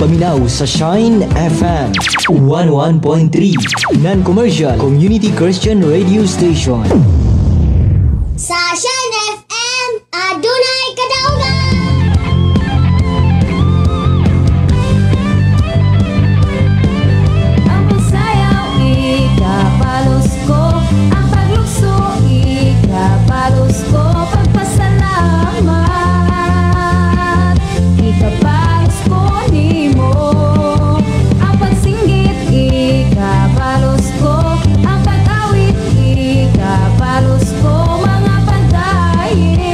nagpaminaw sa Shine FM 11.3 Non-commercial Community Christian Radio Station. Sa Shine FM, adunay kadaugan. Ang pagsayaw, ikapalos ko. Ang paglukso, ikapalos ko. Pagpasalamat, ikapalos ko nimo. Ang pagsinggit, ikapalos ko. Ang pag-awit, ikapalos ko. Mga pagdayik,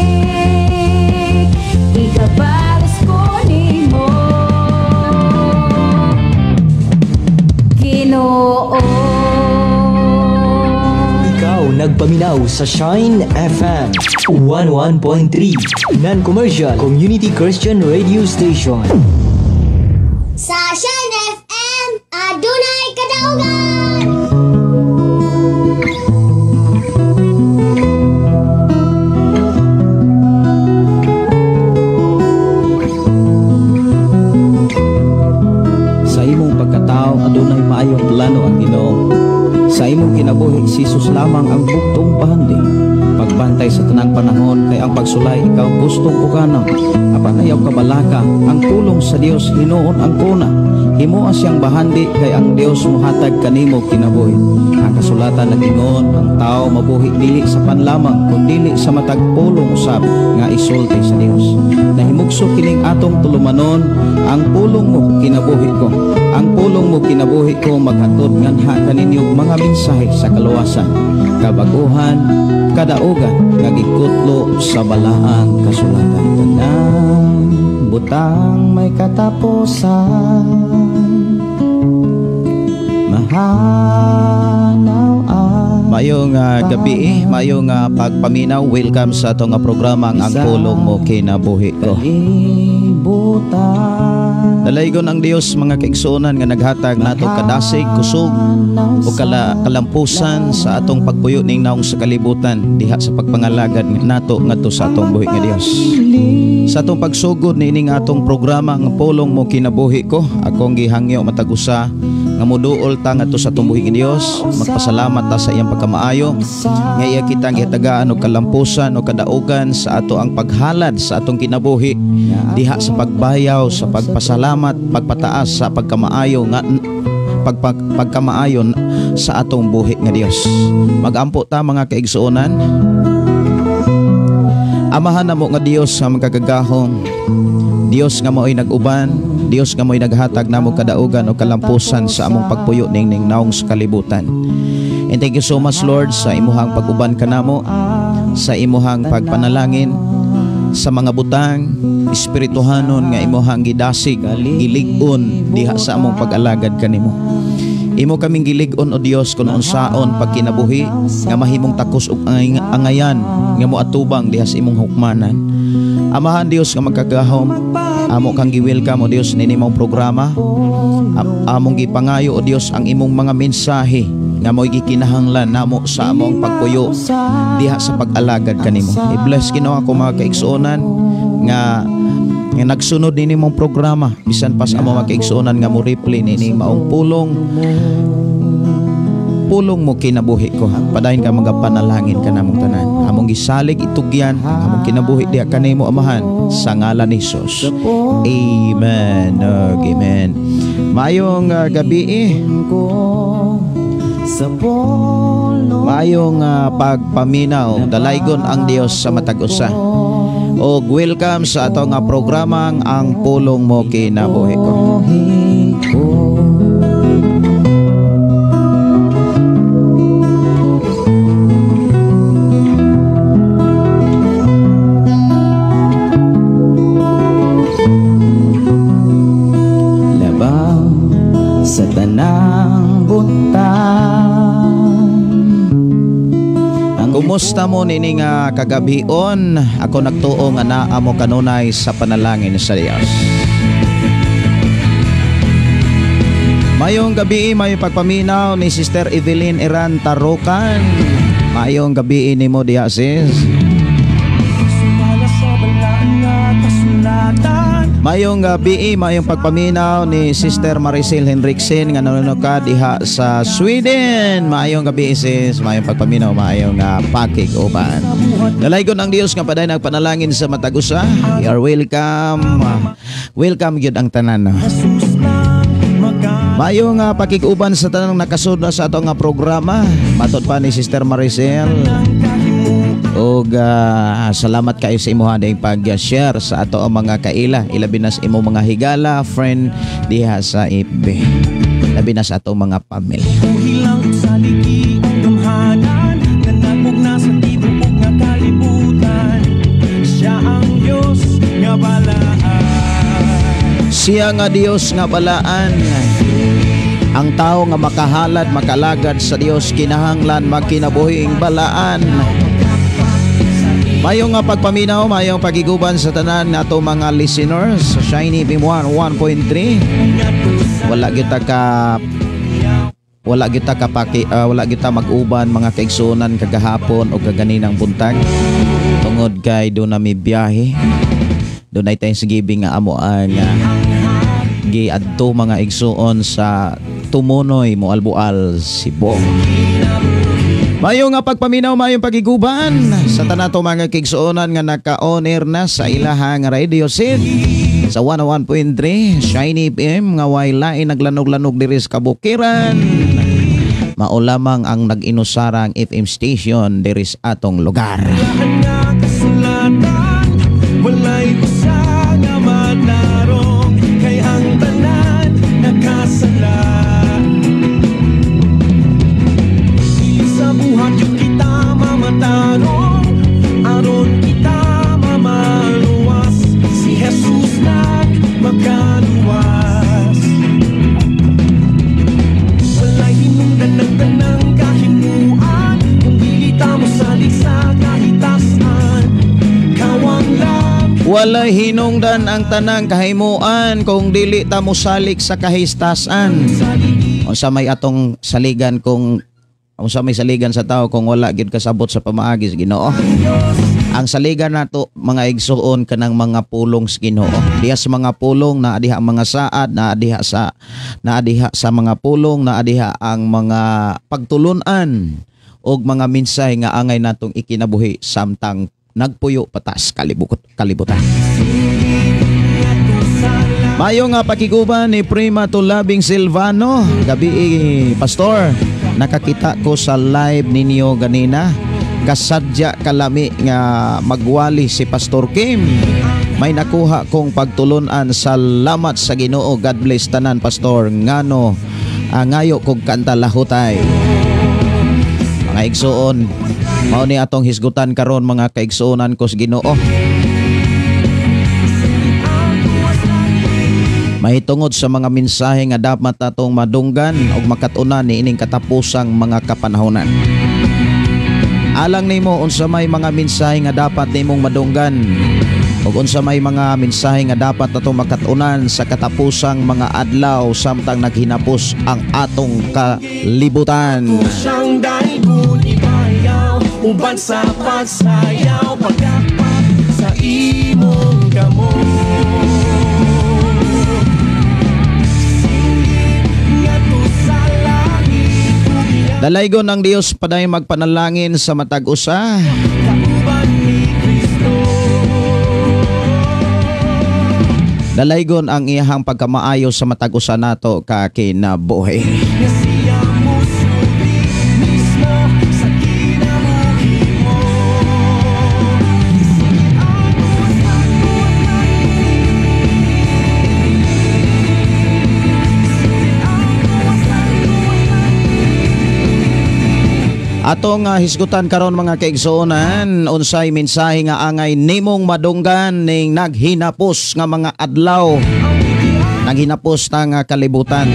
ikapalos ko nimo. Ginoo. Ikaw nagpaminaw sa Shine FM 11.3 Non-commercial Community Christian Radio Station. Sa Shine FM, adunay kadaugan. Sa imong pagkatao adunay maayong plano ang Ginoo. Sa imong kinabuhi si Jesus lamang ang bugtong pahandi. Pagbantay sa tanang panahon kay ang pagsulay ikaw gustong ukanon. Apan ayaw kabalaka ang pulong sa Dios hinuon ang kuna. Himoa siyang bahandi kay ang Dios mohatag kanimo kinabuhi. Ang kasulatan nag-ingon ang tao mabuhi dili sa panlamang kundili sa matag pulong usab nga isulti sa Dios. Nahimugso kining atong tulumanon ang pulong mo kinabuhi ko. Ang pulong mo kinabuhi ko maghatod nganha kaninyo mga mensahe sa kaluwasan, kabaguhan, kadaugan nga gikutlo sa balaang kasulatan. Tanang butang may katapusan, mahanaw ang Mayong gabi, mayong pagpaminaw. Welcome sa atong programa ang Pulong Mo Kinabuhi Ko. Dalaygon ang Dios mga kaigsuonan nga naghatag nato kadasig, kusog o kalampusan sa atong pagpuyo ning naong sa kalibutan diha sa pagpangalagad nato ngadto sa atong buhi nga Dios. Sa atong pagsugod niining atong programa ang Pulong Mo Kinabuhi Ko, akong gihangyo matag usa nga moduol ta ngadto sa atong buhi nga Dios, magpasalamat ta sa iyang pagkamaayo nga iya kitang gihatagaan og kalampusan o kadaugan sa ato ang paghalad sa atong kinabuhi diha sa pagbayaw, sa pagpasalamat, pagpataas sa pagkamaayo nga pagkamaayon sa atong buhi nga Dios. Magampo ta mga kaigsuonan. Amahan namo nga Dios nga magkagagahom, Dios nga maoy nag-uban, Dios nga maoy naghatag namo kadaugan o kalampusan sa among pagpuyo ning naong sa kalibutan. And thank you so much Lord sa imuhang pag-uban kanamo, sa imuhang pagpanalangin, sa mga butang espirituhanon nga imuhang gidasig, gilig-on diha sa among pag-alagad kanimo. Imo kaming gilig-on o Dios kun unsaon pagkinabuhi nga mahimong takos og angayan nga moatubang diha sa imong hukmanan. Amahan Dios nga magkagahom, amo kang gi-welcome o Dios nini mong programa. Among gipangayo o Dios ang imong mga mensahe nga mo'y gikinahanglan namo sa among pagpuyo diha sa pag-alagad kanimo. I-bless Ginoo ako mga kaigsuonan nga nagsunod nini mong programa, bisan pa sa among mga kaigsuonan nga mo replay nini maong pulong mo kinabuhi ko. Padayon ka mga panalangin ka namong tanan. Among gisalig itugyan among kinabuhi diha kanimo Amahan sa ngalan ni Jesus. Amen. Amen. Maayong gabi. Maayong pagpaminaw. Dalaygon ang Dios sa matag usa. Og welcome sa atong programang Ang Pulong Mo Kinabuhi Ko. Labaw sa tanang butang. Kumusta mo nining kagabion? Ako nagtuo nga naa mo kanunay sa panalangin sa Dios. Mayong gabi, may pagpaminaw ni Sister Evelyn Iran Tarukan. Mayong gabi nimo diha sis. Sumala sa balaan nga kasulatan, Mayong gabi, mayong pagpaminaw ni Sister Maricel Henriksen nga nanonood ka diha sa Sweden. Mayong gabi sis, mayong pagpaminaw, mayong pakig-uban. Dalaygon ang Dios nga paday nagpanalangin sa matag usa. You are welcome. Welcome gyud ang tanan. Mayong pakig-uban sa tanang nakasunod sa atong programa. Matod pa ni Sister Maricel. Og salamat kayo sa imuha ding pag-share sa ato ang mga kaila, ilabi na sa imong mga higala, friend diha sa FB. Labi na sa atong mga pamilya. Siya nga Dios nga balaan. Ang tao nga makahalad, makalagad sa Dios kinahanglan magkinabuhing balaan. Mayong nga pagpaminaw, mayong pagiguban sa tanan nato mga listeners sa Shiny FM 1.3. Wala kita mag-uban mga kaigsuonan kagahapon o kaganinang buntag tungod kay do na mi biyahe. Do na Thanksgiving nga amo ang giadto mga igsuon sa Tumunoy, Moalboal, Cebu. Mayo nga pagpaminaw, mayong pagiguban sa tanato mga kigsuonan nga naka-on-air na sa ilahang radio set sa 101.3 Shiny FM nga way lain naglanog-lanog diri sa kabukiran. Mao lamang ang nag-inusarang FM station diri sa atong lugar. Walay usa nga matarong kay ang tanan nakasala. Sa buhat yung kita mamatarong, aron kita mamaluwas. Si Jesus nagmakaluwas. Walay hinungdan ng tanang kahimuan, kung dili ta mosalig sa kahitasan. Kawang lang. Walay hinungdan ang tanang kahimuan kung dili ta mosalik sa kahistasan. Unsa may atong saligan kung unsa may saligan sa tao kung wala gyud kasabot sa pamaagi sa Ginoo. Ang saligan nato mga igsuon kanang mga pulong sa Ginoo. Diha sa mga pulong naa diha ang mga saad, naa diha sa mga pulong, naa diha ang mga pagtulun-an og mga mensahe nga angay natong ikinabuhi samtang nagpuyo patas kalibutan. Mayo nga pakiguban ni Prima Tulabing Silvano. Gabi, Pastor, nakakita ko sa live ninyo ganina. Kasadya kalami nga magwali si Pastor Kim. May nakuha kong pagtulunan. Salamat sa Ginoo. God bless tanan, Pastor. Ngano ngayo kog kanta lahutay. Mga igsuon, mao ni atong hisgutan karon mga kaigsuonan ko sa Ginoo. Mahitungod sa mga mensahe nga dapat natong madunggan og makat-unan niining katapusang mga kapanahonan. Alang nimo unsa may mga mensahe nga dapat nimong madunggan ug unsa may mga mensahe nga dapat natong makat-unan sa katapusang mga adlaw samtang naghinapos ang atong kalibutan. Siyang daigon ibayaw uban sa pagsayaw pagdapat sa imong kamot. Dalaygon ang Dios paday magpanalangin sa matag usa. Dalaygon ang iyahang pagkamaayo sa matag usa nato ka kinabuhi. Atong hisgutan karon mga kaigsuonan, unsay mensahe nga angay nimong madunggan ning naghinapos nga mga adlaw, naghinapos na nga kalibutan.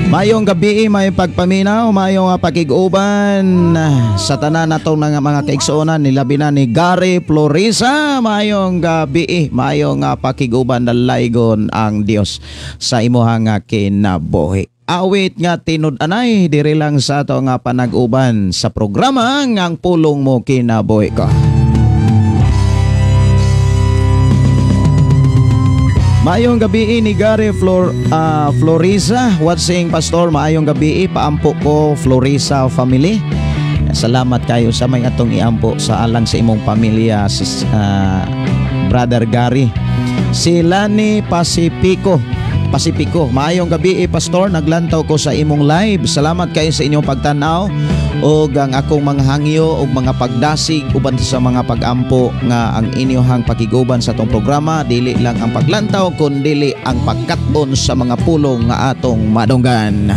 Mayong gabi, may pagpaminaw, mayong pakig-uban sa tanan natong mga kaigsuonan, nilabi na ni Gary Florisa. Mayong gabi, mayong pakig-uban, dalaygon ang Dios sa imuhang kinabuhi. Awit nga tinud-anay diri lang sa ato nga panag-uban sa programa Ang Pulong Mo Kinabuhi Ko. Maayong gabi ni Gary Florisa, watching Pastor, maayong gabi, paampo ko Florisa family. Salamat kayo sa may atong iampo sa alang sa imong pamilya, sis, Brother Gary. Si Lani Pacifico, maayong gabi Pastor, naglantaw ko sa imong live. Salamat kayo sa inyong pagtan-aw og ang akong mga hangyo og mga pagdasig uban sa mga pagampo nga ang inyohang pakiguban sa atong programa, dili lang ang paglantaw kun dili ang pagkat-on sa mga pulong nga atong madunggan.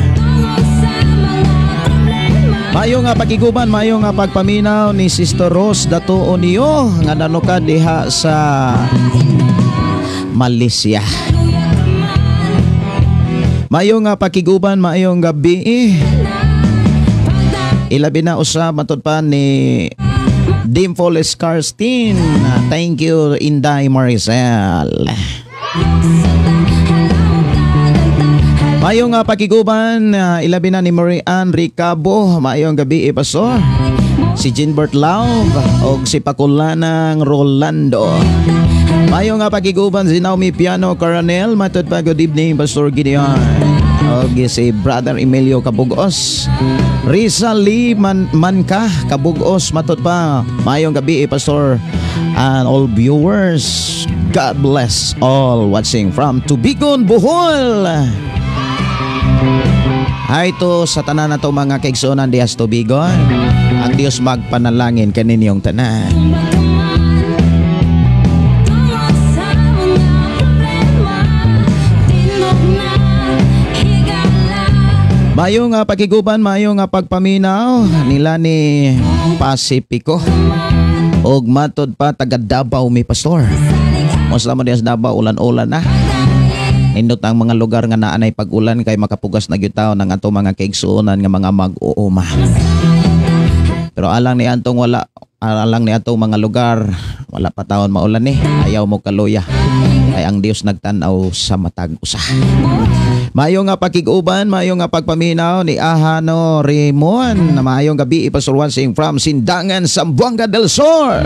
Maayo nga pakiguban, maayo nga pagpaminaw ni Sister Rose Datuo niyo nga nanuka diha sa Malaysia. Maayo nga pakiguban, maayong gabi. Ilabi na usab matud pa ni Dimple Scarstin. Thank you Inday Maricel. Maayong nga pakiguban, ilabi na ni Marian Ricabo. Maayong gabi, Pastor. Si Ginbert Love og si Pakulanang Rolando. Maayong nga pakiguban si Naomi Piano Coronel. Matud pa, good evening Pastor Gideon. Og si Brother Emilio Kabugos. Risa Lee Manka Kabugos, matud pa. Maayong gabi, Pastor, and all viewers. God bless all watching from Tubigon, Bohol. Hi to sa tanan nato mga kaigsuonan diha sa Tubigon. Ang Dios magpanalangin kaninyong tanan. Mayo nga pakiguban, mayo nga pagpaminaw nila ni Pacifico. Og matod pa taga Davao mi Pastor. Mosla mo diha sa Davao, ulan-ulan na. Nindot ang mga lugar nga naanay pag-ulan kay makapugas na gyud tawo ng ato mga kaigsuonan nga mga mag-uuma. Pero alang ni antong wala, alang ni atong mga lugar wala pa taon maulan ni, ayaw mo kaluya. Kay ang Dios nagtan-aw sa matag usa. Maayo nga pakig-uban, maayo nga pagpaminaw ni Ahano Ramon. Maayong gabi, Pastor Wansing from Sindangan, Zamboanga del Sur.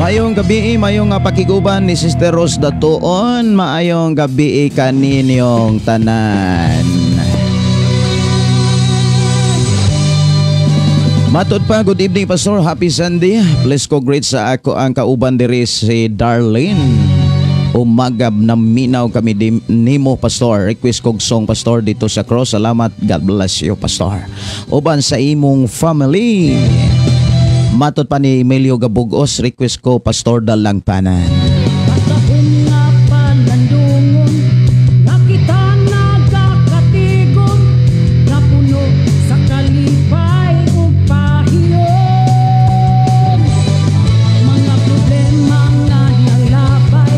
Maayong gabi, maayong pakiguban ni Sister Rose Datuon. Maayong gabi kaninyong tanan. Matod pa, good evening Pastor, happy Sunday. Please ko greet sa ako ang kauban diri si Darlene. Umagab na minaw kami nimo Pastor. Request kog song Pastor dito sa cross. Salamat, God bless you Pastor. Uban sa imong family. Matod pa ni Emilio Gabugos, request ko Pastor Dalangpanan. Patahong nga palandungon, nga kita nagakatigom, nga puno sa kalipay ug pahiyon. Mga problema nga nalapay,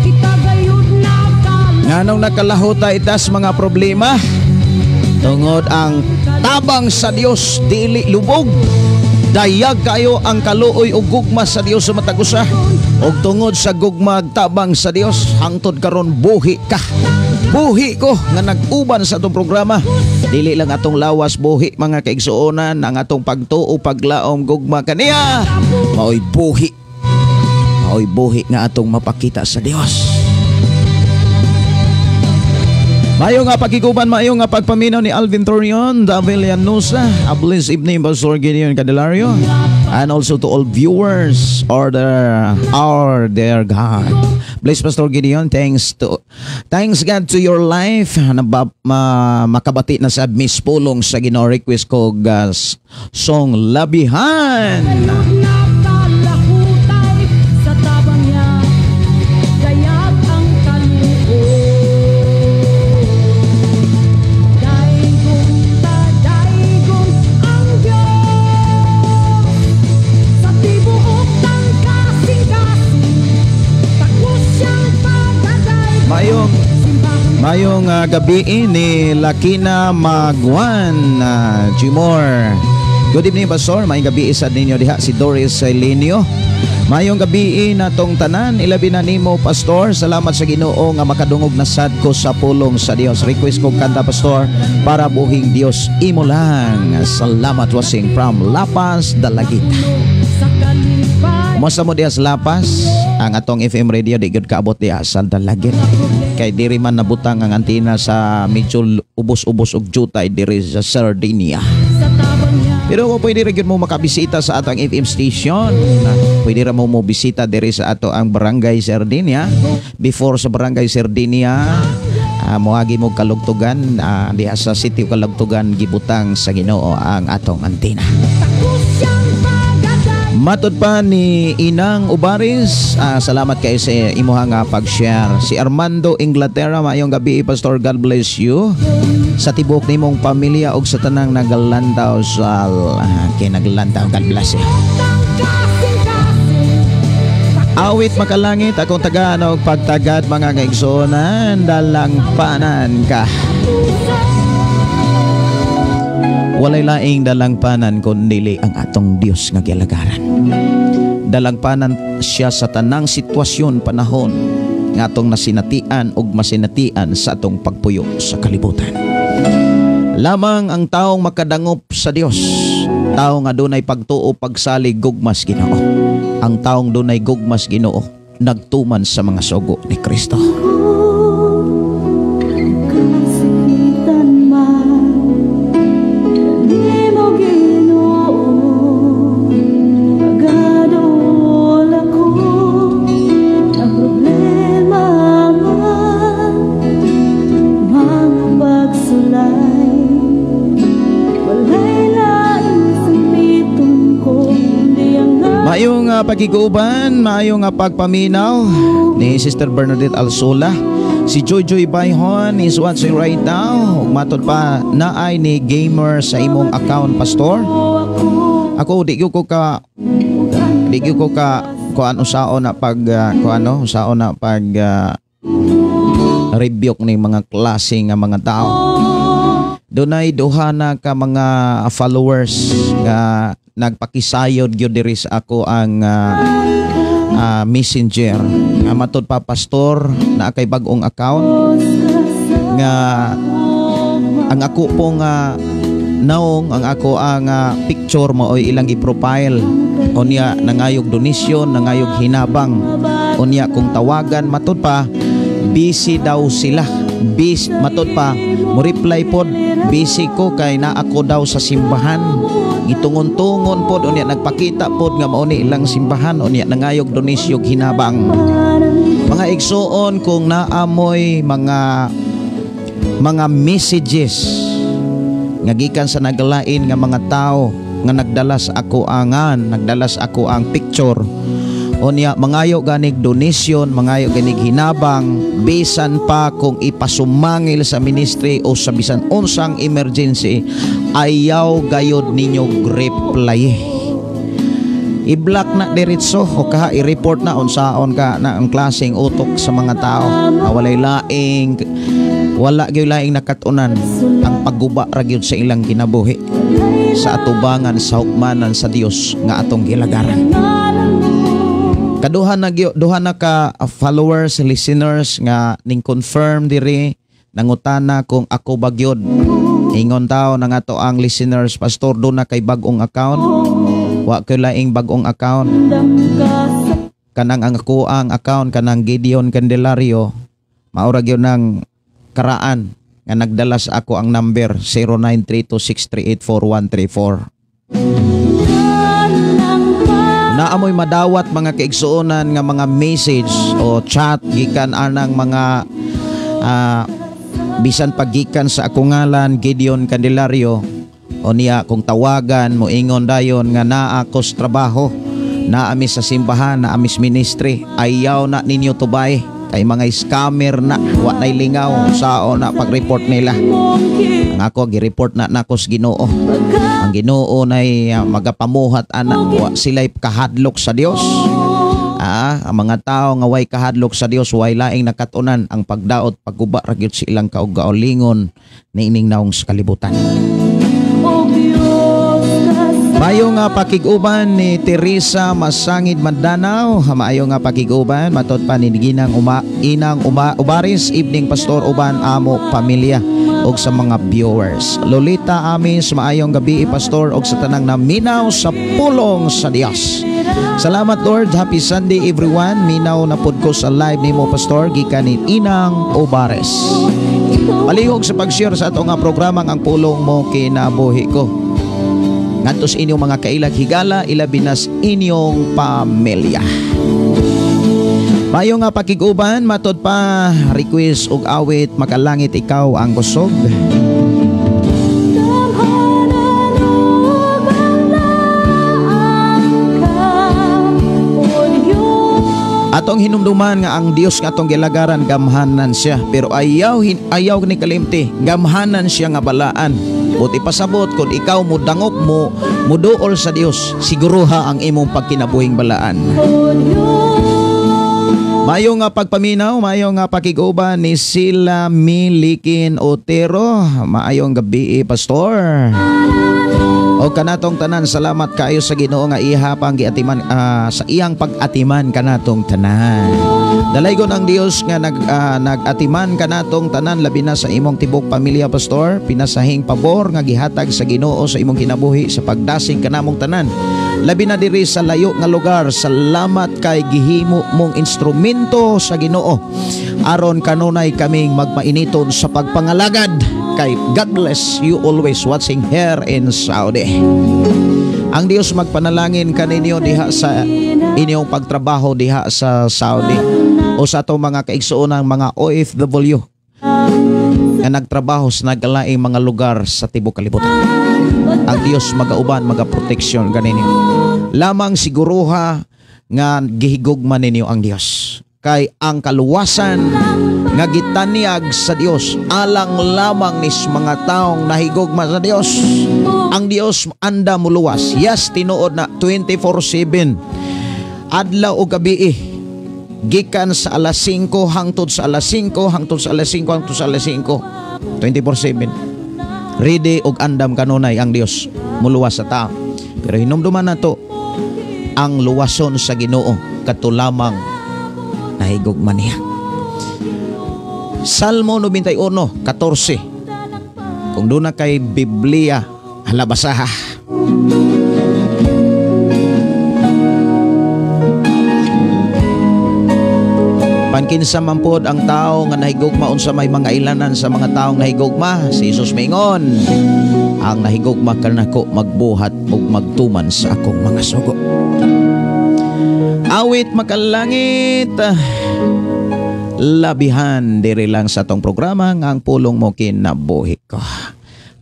kita gayud nakalang. Nganong nakalahota itas mga problema? Tungod ang tabang sa Dios dili lubog. Dayag kayo ang kaluoy og gugma sa Dios sa matag usa. Og tungod sa gugma tabang sa Dios, hangtod karon buhi ka. Buhi ko nga nag-uban sa atong programa. Dili lang atong lawas buhi mga kaigsuonan, ang atong pagtuo, paglaom, gugma kaniya maoy buhi. Maoy buhi nga atong mapakita sa Dios. Mayo nga pagkiguban, mayo nga pagpaminaw ni Alvin Torion, David Llanusa. A blessed evening, Pastor Gideon Candelario. And also to all viewers, order our dear God. Bless Pastor Gideon, thanks God to your life. Makabati na sa Miss Pulong sa Ginoo, request ko song Labihan. Mayong gabi ni Lakina Magwan, Jimor. Good evening, Pastor. Maayong gabi sa ninyo diha, si Doris Silenio. Maayong gabi natong tanan, ilabi na nimo, Pastor. Salamat sa Ginoo nga makadungog na sad ko sa pulong sa Dios. Request ko kanta, Pastor, para buhing Dios imo lang. Salamat, watching from Lapas, Dalagita. Sa kalipay. Kumusta mo diha sa Lapas? Ang atong FM radio di gyud kaabot diha sa Dalagit. Kay diri man nabutang ang antina sa medyo ubos-ubos og jutay diri sa Sardinia. Sa tabang niya. Pero kung pwede ra gyud mo makabisita sa atong FM station, pwede ra mo mo bisita diri sa ato ang Barangay Sardinia. Before sa Barangay Sardinia, moagi mo Kalugtugan, diha sa City of Kalugtugan gibutang sa Ginoo ang atong antina. Takos siyang pagaday. Matod pa ni Inang Ubaris, salamat kay sa imuha nga pag-share. Si Armando Inglaterra, maayong gabi, Pastor, God bless you. Sa tibok nimong pamilya og sa tanang nagalantaw sa kay naglantaw, God bless you. Ang kasing-kasing. Awit makalangit akong tagaan og pagtagad, mga kaigsuonan, dalangpanan ka. Walay laing dalangpanan kun dili ang atong Dios nga gialagaran. Dalangpanan siya sa tanang sitwasyon, panahon nga atong nasinatian ug masinatian sa atong pagpuyo sa kalibutan. Lamang ang taong makadangop sa Dios, tao nga dunay pagtuo, pagsalig, gugmas Ginoo. Ang taong dunay gugmas Ginoo, nagtuman sa mga sugo ni Kristo. Kasakitan man nimo, Ginoo, Pagaduol ako ang problema man, mga pagsulay. Walay laing sampiton ko kundi ang Maayong pagkiguban, maayong pagpaminaw ni Sister Bernadette Alsola. Si Joy Joy Bayhon is watching right now. Matod pa naay ni gamer sa imong account, Pastor. Ako di gyud ko ka kuan usaon na pag kuan no, usaon na pag rebuke ni mga klase nga mga tao. Dunay duha na ka mga followers nga nagpakisayod gyud diri sa ako ang messenger nga matod pa, "Pastor, naa kay bag-ong account," nga ang ako pong naong, ang ako ang picture mo oy ilang gi-profile. Unya nangayog donasyon, nangayog hinabang. Unya kung tawagan, matod pa busy daw sila. Busy, matod pa mo reply pod, "Busy ko kay naa ako daw sa simbahan." Gitungon-tungon pod, unya nagpakita pod nga mao ni ilang simbahan. Unya nangayog donasyon, hinabang. Mga igsuon, kung naamoy mga messages nga gikan sa naglain nga mga tao nga nagdala sa ako angan, nagdala sa ako ang picture, unya mangayo ganig donasyon, mangayo ganig hinabang, bisan pa kung ipasumangil sa ministry o sa bisan unsang emergency, ayaw gayod ninyo reply. I-block na diretso o kaha i-report na, unsaon ka na ang klaseng utok sa mga tao na walay laing, wala gyud laing nakatunan, ang pagguba ra gyud sa ilang kinabuhi sa atubangan sa hukmanan sa Dios nga atong gilagaran. Kaduha na duha na ka followers, listeners nga ning confirm diri, nangutana kung ako ba gyud. Ingon tao na nga to ang listeners, "Pastor, do na kay bag-ong account." Wa ko laing bag-ong account. Kanang ang ako ang account, kanang Gideon Candelario, maura gyud ng karaan nga nagdala sa ako ang number 093263843134. Naamoy madawat, mga kaigsuonan, nga mga message o chat gikan anang mga bisan pagikan sa akong ngalan Gideon Candelario, o niya kung tawagan mo ingon dayon nga naa ko sa trabaho, naami sa simbahan, naami sa ministry, ayaw na ninyo tubay kay mga scammer na, wa nay lingaw sao na pag-report nila. Ang ako gi-report na nako sa Ginoo. Ang Ginoo nay magapamuhat ana. Wa sila'y kahadlok sa Dios. Ang mga tao nga way kahadlok sa Dios, way laing nakatunan ang pagdaot, pagguba ra gyud sa ilang kaugalingon niining naong sa kalibutan. Mayo nga pakig-uban ni Teresa Masangid Mandanao. Maayo nga pakig-uban matod pa ni Ginang Inang Ubaris, evening pastor uban amo pamilya og sa mga viewers. Lolita Amis, maayong gabi pastor og sa tanang naminaw sa pulong sa Dios. Salamat Lord, happy Sunday everyone. Minaw na pud ko sa live nimo pastor gikan ni Inang Ubares. Palihog sa pag-share sa ato nga programa ang pulong mo kinabuhi ko. Ngadto sa inyong mga kailag higala, ilabi na sa inyong pamilya. Mayo nga pakig-uban, matod pa request og awit makalangit ikaw ang kusog. Atong hinumduman nga ang Dios nga atong gilagaran gamhanan siya, pero ayaw ni kalimti, gamhanan siya nga balaan. Buti pasabot kung ikaw mudangop mo muduol sa Dios, siguruha ang imong pagkinabuhing balaan. Mayo nga pagpaminaw, mayo nga pakig-uban ni Sila Milikin Otero. Maayong gabi pastor. O kanatong tanan, salamat kaayo sa Ginoo nga iha pang giatiman sa iyang pag-atiman kanatong tanan. Dalaygon ang Dios nga nag-atiman kanatong tanan, labi na sa imong tibok pamilya pastor, pinasahing pabor nga gihatag sa Ginoo sa imong kinabuhi sa pagdasig kanamong tanan. Labi na diri sa layo nga lugar, salamat kay gihimo mong instrumento sa Ginoo aron kanunay kaming magmainiton sa pagpangalagad. Kay God bless you always watching here in Saudi. Ang Dios magpanalangin kaninyo diha sa inyong pagtrabaho diha sa Saudi o sa atong mga kaigsuonang mga OFW nga nagtrabaho sa nagkalaing mga lugar sa tibuok kalibutan. Ang Dios magauban, magaproteksyon kaninyo. Lamang siguruha nga gihigugma ninyo ang Dios. Kay ang kaluwasan nga gitanyag sa Dios alang lamang nis mga taong nahigugma sa Dios. Ang Dios anda muluwas. Yes, tinuod na 24/7. Adlaw o gabi, gikan sa alas 5 hangtod sa alas 5 hangtod sa alas 5 hangtod sa alas 5. 24/7. Ready og andam kanunay ang Dios muluwas sa tao. Pero hinumduman nato ang luwason sa Ginoo kadto lamang nahigugma niya. Salmo 91:14. Kung doon na kay Biblia, halabasaha. Pankinsa man pod ang tao nga nahigugma unsa may mga ilanan sa mga taong nahigugma, si Jesus mingon, ang nahigugma kanako magbuhat ug magtuman sa akong mga sugo. Awit makalangit, labihan diri lang sa atong programa nga ang pulong mo kinabuhi ko.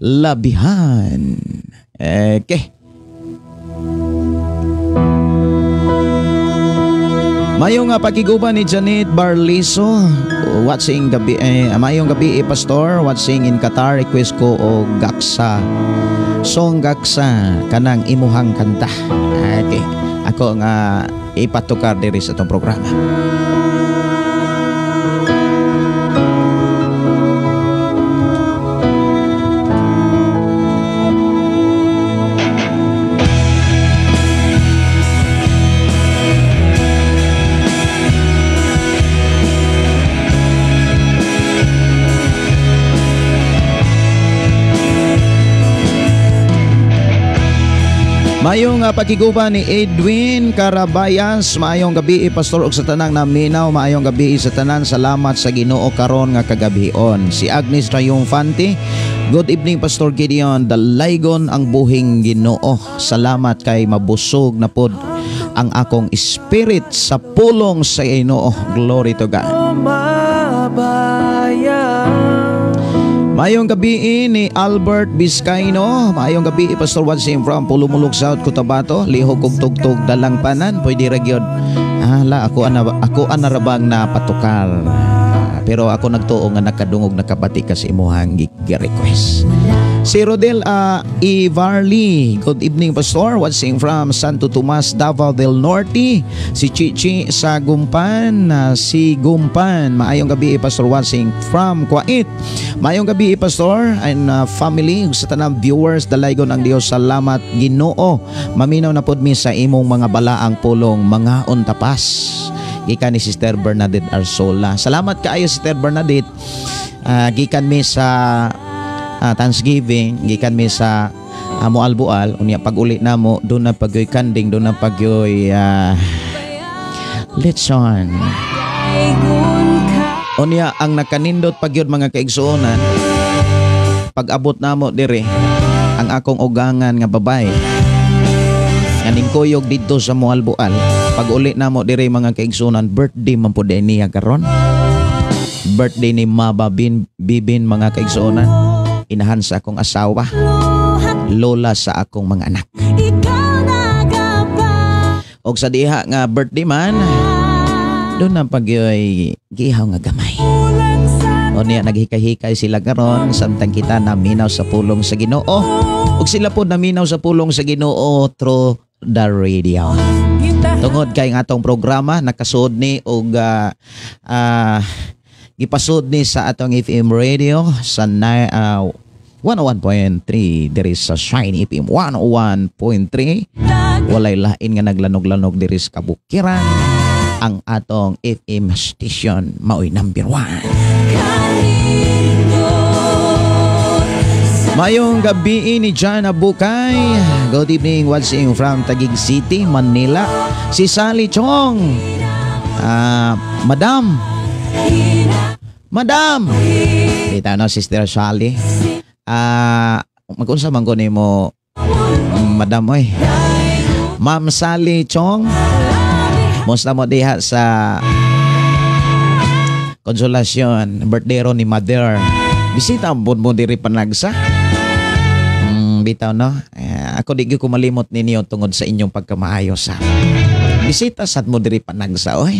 Labihan. Okay. Mayo nga pakiguban ni Janet Barliso, watching gabi mayong gabi pastor, watching in Qatar, request ko og gaksa. Song gaksa kanang imuhang kanta. Okay. Ako nga ipatukar diri sa atong programa. Mayong pakiguban ni Edwin Carabayas, maayong gabi pastor og sa tanang naminaw, maayong gabi sa tanan, salamat sa Ginoo karon nga kagabhion. Si Agnes Triumphante, good evening Pastor Gideon, dalaygon ang buhing Ginoo. Salamat kay mabusog na pod ang akong spirit sa pulong sa Ginoo. Glory to God. Maayong gabi ni Albert Vizcaino. Maayong gabi Pastor Watson from Pulumulok South Cotabato. Lihok og tugtog dalang panan. Pwede ra gyud. Hala, ako ana rabang napatukar. Pero ako nagtuo nga nakadungog nakabati ka sa imuhang gi-request. Si Rodel Ivarly, good evening Pastor, watching from Santo Tomas, Davao del Norte. Si Chichi sa Gumpan, si Gumpan, maayong gabi Pastor, watching from Kuwait. Maayong gabi Pastor and family, sa tanang viewers, dalaygon ang Dios, salamat Ginoo. Maminaw na pod mi sa imong mga balaang pulong, mga untapas. Gikan ni Sister Bernadette Arsola. Salamat kaayo Sister Bernadette. Gikan mi sa Thanksgiving, gikan mi sa Moalboal, unya pag-uli namo doon na pagyoy kanding, doon na pagyoy lechon. Unya ang nakanindot pagyod mga kaigsuonan, pag-abot namo diri ang akong ugangan nga babae nga ningkuyog didto sa Moalboal, pag uli namo diri mga kaigsuonan, birthday man pud niya karon, birthday ni Maba Bibin mga kaigsuonan, inahan sa akong asawa, lola sa akong mga anak. Og sa diha nga birthday man, doon na pagyoy gihaw nga gamay. O niya naghikay-hikay sila karon samtang kita naminaw sa pulong sa Ginoo. Og sila po naminaw sa pulong sa Ginoo through the radio. Tungod kay nga atong programa nakasuod ni og gipasud ni sa atong FM radio sa 101.3 diri sa Shine FM 101.3. Walay lain nga naglanog-lanog diri sa kabukiran. Ang atong FM station maoy number 1. Mayong gabi ni Jana Bukay. Good evening, watching from Taguig City, Manila. Si Sally Chong. Madam. Madam. Kita no, Sister Sally. Mag-unsa man ko nimo, Madam oy. Ma'am Sally Chong. Musta mo diha sa Konsolasyon, birthday ron ni Mother. Bisita ang mo diri panagsa. Bitaw no. Ako di gyud ko malimot ninyo tungod sa inyong pagkamaayo sa. Bisita sad mo diri panagsa oy.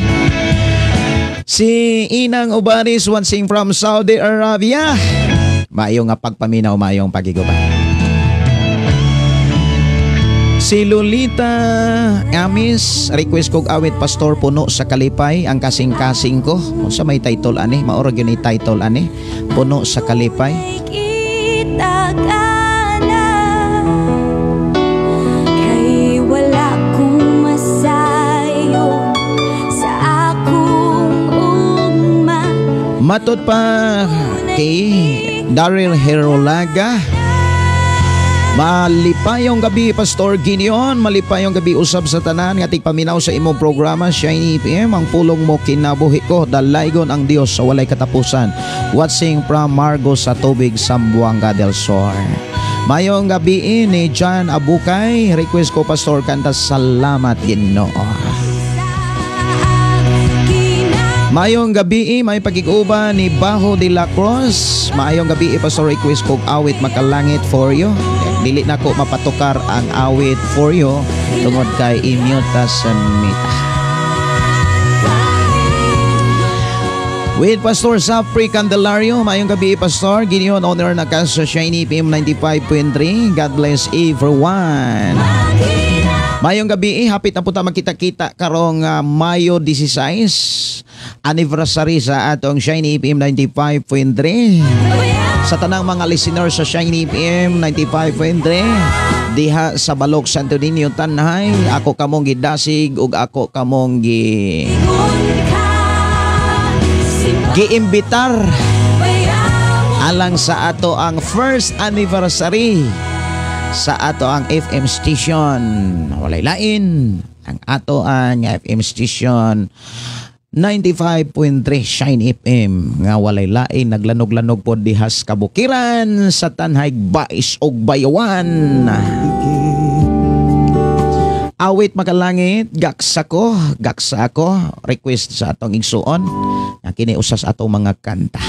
Si Inang Ubaris watching from Saudi Arabia. Maayong nga pagpaminaw, maayong pagiguban. Si Lolita Amis, request kog awit Pastor Puno sa Kalipay, ang kasing-kasing ko. Unsa may title ani? Maura gyud ni title ani. Puno sa Kalipay. Kita ka na, kay wala kong masayo sa akong ugma. Matod pa kay Daryl Herolaga. Malipayong gabi Pastor Gideon, malipayong gabi usab sa tanan nga tigpaminaw sa imong programa Shiny FM, ang pulong mo kinabuhi ko, dalaygon ang Dios sa walay katapusan. Watching from Margo sa Tubig, Zamboanga del Sur. Mayong gabi ni John Abukay, request ko Pastor kanta Salamat Ginoo. Mayong gabi may pagkikuban ni Baho de la Cruz. Mayong gabi Pastor, request kog awit Makalangit for you. Dili na ko mapatukar ang awit for you tungod kay i-mute ta sa mita. With Pastor Zafri Candelario, mayong gabi Pastor Gideon, honor na ka sa Shiny FM 95.3. God bless everyone. Mayong gabi, hapit na punta magkita-kita karong Mayo 16, anniversary sa atong Shiny FM 95.3. Sa tanang mga listeners sa Shiny FM 95.3 diha sa Balok, Santo Niño, Tanay, ako kamong gidasig ug ako kamong giimbitar alang sa ato ang first anniversary sa ato ang FM station. Walay lain ang ato ang FM station 95.3 Shine FM nga walay lain naglanog-lanog pod dihas kabukiran sa Tanhay, Bais ug Bayawan. Awit Makalangit, gaksa ko, gaksa ako, request sa atong igsuon nga kini usas atong mga kanta.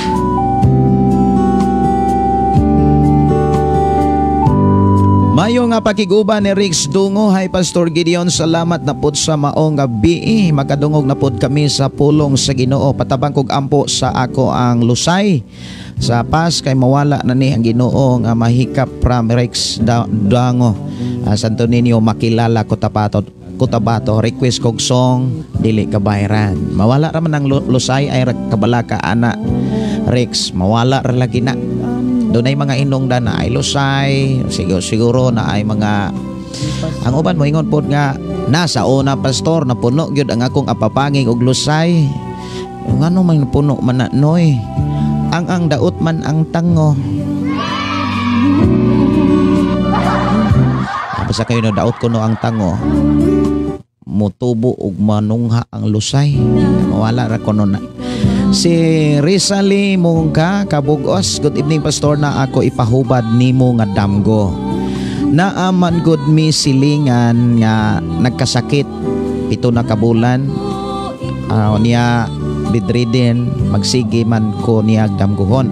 Mayo nga pakiguban ni Rix Dungo. Hi, Pastor Gideon, salamat na pod sa maong gabi. Makadungog na pod kami sa pulong sa Ginoo. Patabang kog ampo sa ako ang lusay sa pas kay mawala na ni ang Ginoo nga mahikap, from Rex Dango. Santo Niño, Makilala, Cotabato. Cotabato, request kog song "Dili Kabayran". Mawala ra man ang lusay ay kabalaka ana, Rex, mawala ra lagi na. Doon ay mga inungdan na ay lusay, siguro, siguro na ay mga ang uban mo ingon pod nga nasa una, "Pastor, napuno gyud ang akong apapangig og lusay." Ngano man napuno man na, noy? Ang daot man ang tango. Basta kayo no daot kuno ang tango, mutubo og manungha ang lusay. Mawala ra kuno na. Si Rizali Mungka Kabugos, good evening, Pastor, na ako ipahubad nimo nga damgo. Naaman good mi silingan nga nagkasakit 7 na kabulan. Niya bedridden, magsige man ko niya damgohon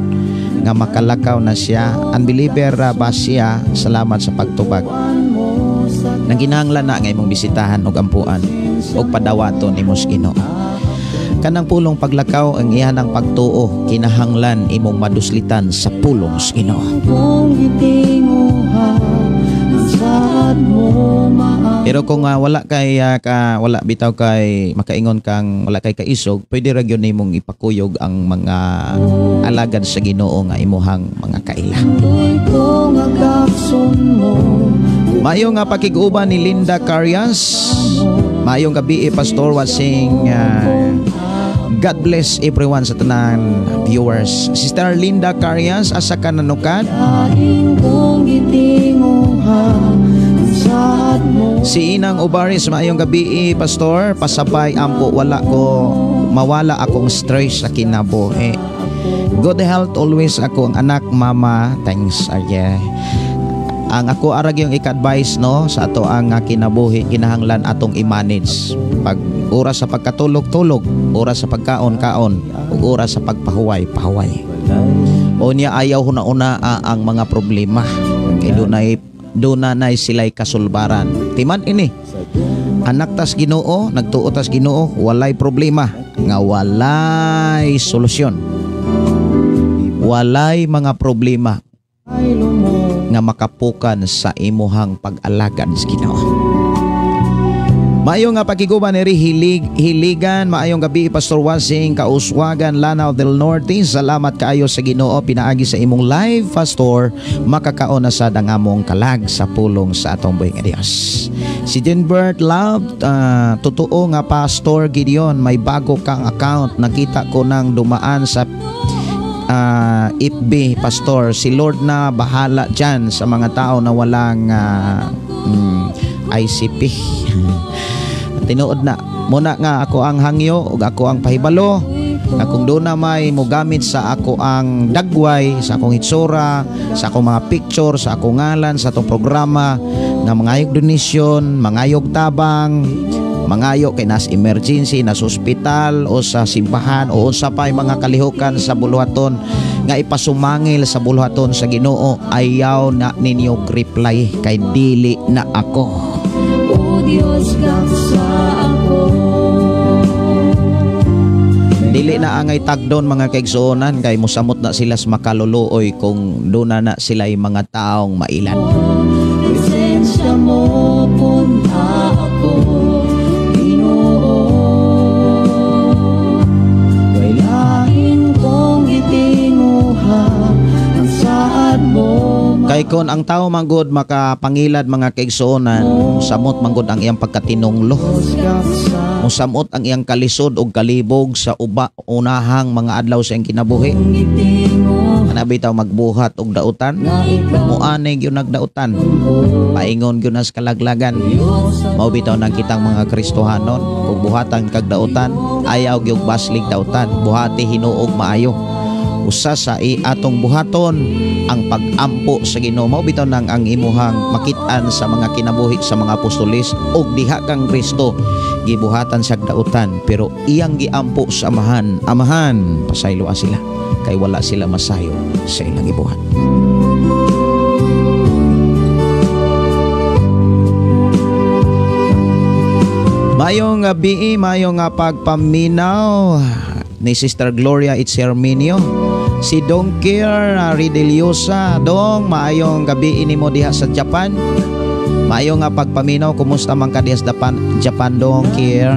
nga makalakaw na siya. Unbeliever ba siya? Salamat sa pagtubag. Nang kinahanglan na nga imong bisitahan og ampuan og padawaton nimo sa Ginoo. Kanang pulong paglakaw ang iyan ang pagtuo, kinahanglan imong maduslitan sa pulong sa Ginoo. Pero kung wala kay ka, wala bitaw kay makaingon kang wala kay kaisog, pwede ra gyud nimong ipakuyog ang mga alagad sa Ginoo nga imuhang mga kaila. Mayo nga pakig-uban ni Linda Carias. Maayong gabi, Pastor Wasing. God bless everyone sa tanan viewers. Sister Linda Carias, asa ka nanukad? Si Inang Obaris, maayong gabi, Pastor. Pasabay ampo, wala ko mawala akong stress sa kinabuhi. Good health always ako ang anak, mama. Thanks. Ay, ang ako arag yung ika-advise no sa ato ang kinabuhi, kinahanglan atong i-manage. Pag oras sa pagkatulog, tulog, oras sa pagkaon, kaon, ug oras sa pagpahuway, pahuway. O niya ayaw huna-una ang mga problema kay dunay sila'y kasulbaran. Timan ini. Anak tas Ginoo, nagtuo tas Ginoo, walay problema nga walay solusyon. Walay mga problema nga makapukan sa imuhang pag-alagad sa Ginoo. Maayong nga pakiguban ni Hiligan, maayong gabi, Pastor Wasing, Kauswagan, Lanao del Norte. Salamat kaayo sa Ginoo pinaagi sa imong live, Pastor, makakaon na sad ang among kalag sa pulong sa atong buhi nga Dios. Si Denbert Love, totoo nga, Pastor Gideon, may bago kang account. Nakita ko nang dumaan sa FB, Pastor. Si Lord na bahala dyan sa mga tao na walang ICP. Tinuod na muna nga ako ang hangyo ug ako ang pahibalo nga kung doon na may mogamit sa ako ang dagway, sa akong hitsura, sa akong mga picture, sa akong ngalan, sa atong programa nga mangayog donation, mangayog tabang, mangayo kay nas emergency, nas ospital o sa simbahan o unsa pay mga kalihukan sa buluhaton nga ipasumangil sa buluhaton sa Ginoo, ayaw na ninyo reply kay dili na ako. O Dios, sa ako. Dili na angay tagdon mga kaigsuonan kay mosamot na sila sa makaluluoy kung duna na sila'y mga taong mailan. Presensya mo punta ako, Ginoo. Kailain kong gitinguha ang saad mo. Kay kon ang tao manggod makapangilad mga kaigsuonan, musamot manggod ang iyang pagkatinunglo. Musamot ang iyang kalisod og kalibog sa uba unahang mga adlaw sa iyang kinabuhi. Ana bitaw magbuhat og dautan, muanay gyud nagdautan. Paingon gyud nas kalaglagan. Mao bitaw nang kitang mga Kristohanon, kung buhatan kag dautan, ayaw gyud baslig dautan, buhati hinuog maayo. Usa sa atong buhaton ang pag-ampo sa Ginoo. Mao bitaw nang ang imuhang makit-an sa mga kinabuhi sa mga apostoles og diha kang Kristo gibuhatan sa dautan, pero iyang giampo sa Amahan. Amahan, pasayloa sila kay wala sila masayo sa ilang gibuhat. Mayong gabi, mayong pagpaminaw ni Sister Gloria Itserminio. Si Dongkir Rideliosa, dong maayong gabi nimo diha sa Japan. Maayong nga pagpaminaw, kumusta man ka diha sa Japan, Japan, Dongkir?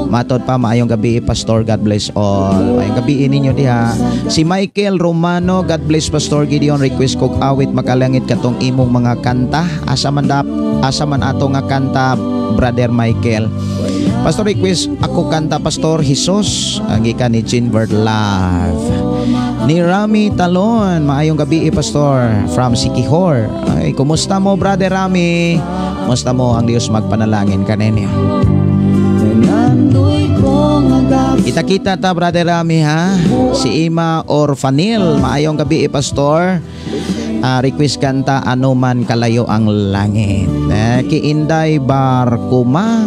Matod pa, maayong gabi, Pastor, God bless all. Maayong gabi ninyo diha. Si Michael Romano, God bless Pastor Gideon, request kog awit makalangit katong imong mga kanta. Asa man dap, asa man ato nga kanta, Brother Michael? Pastor, request ako kanta, Pastor Jesus, ang gikan ni Jeanbert Love. Ni Rami Talon, maayong gabi, Pastor, from Siquijor. Ay, kumusta mo, Brother Rami? Kumusta mo? Ang Dios magpanalangin kaninyo. Kita-kita ta, Brother Rami, ha. Si Ima Orfanil, maayong gabi, Pastor. Request kanta Ano Man Kalayo Ang Langit. Eh, ki Inday Barkuma,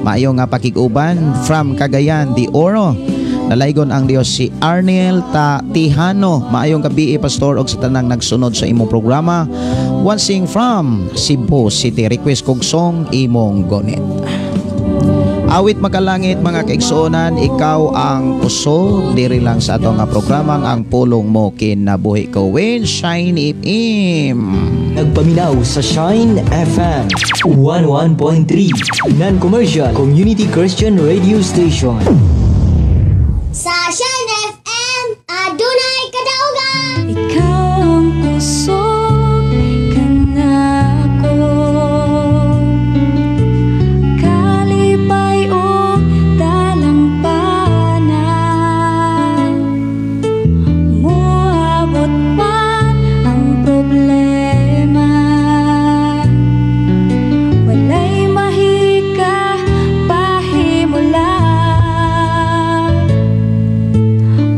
maayo nga pakig-uban from Cagayan de Oro. Nalaygon ang Dios. Si Arniel Ta Tihano, maayong gabi, Pastor, og sa tanang nagsunod sa imong programa. Watching from Cebu City. Request kog song Imong Gunit. Awit Makalangit, mga kaigsuonan, Ikaw Ang Kusog, diri lang sa ato nga programang Ang Pulong Mo Kinabuhi Ko with Shine FM. Nagpaminaw sa Shine FM 11.3, non-commercial community Christian radio station. Sa Shine FM, adunay kadaugan. Ikaw ang kusog kanako, kalipay ug dalampana. Moabot man ang problema, walay mahika pahimula.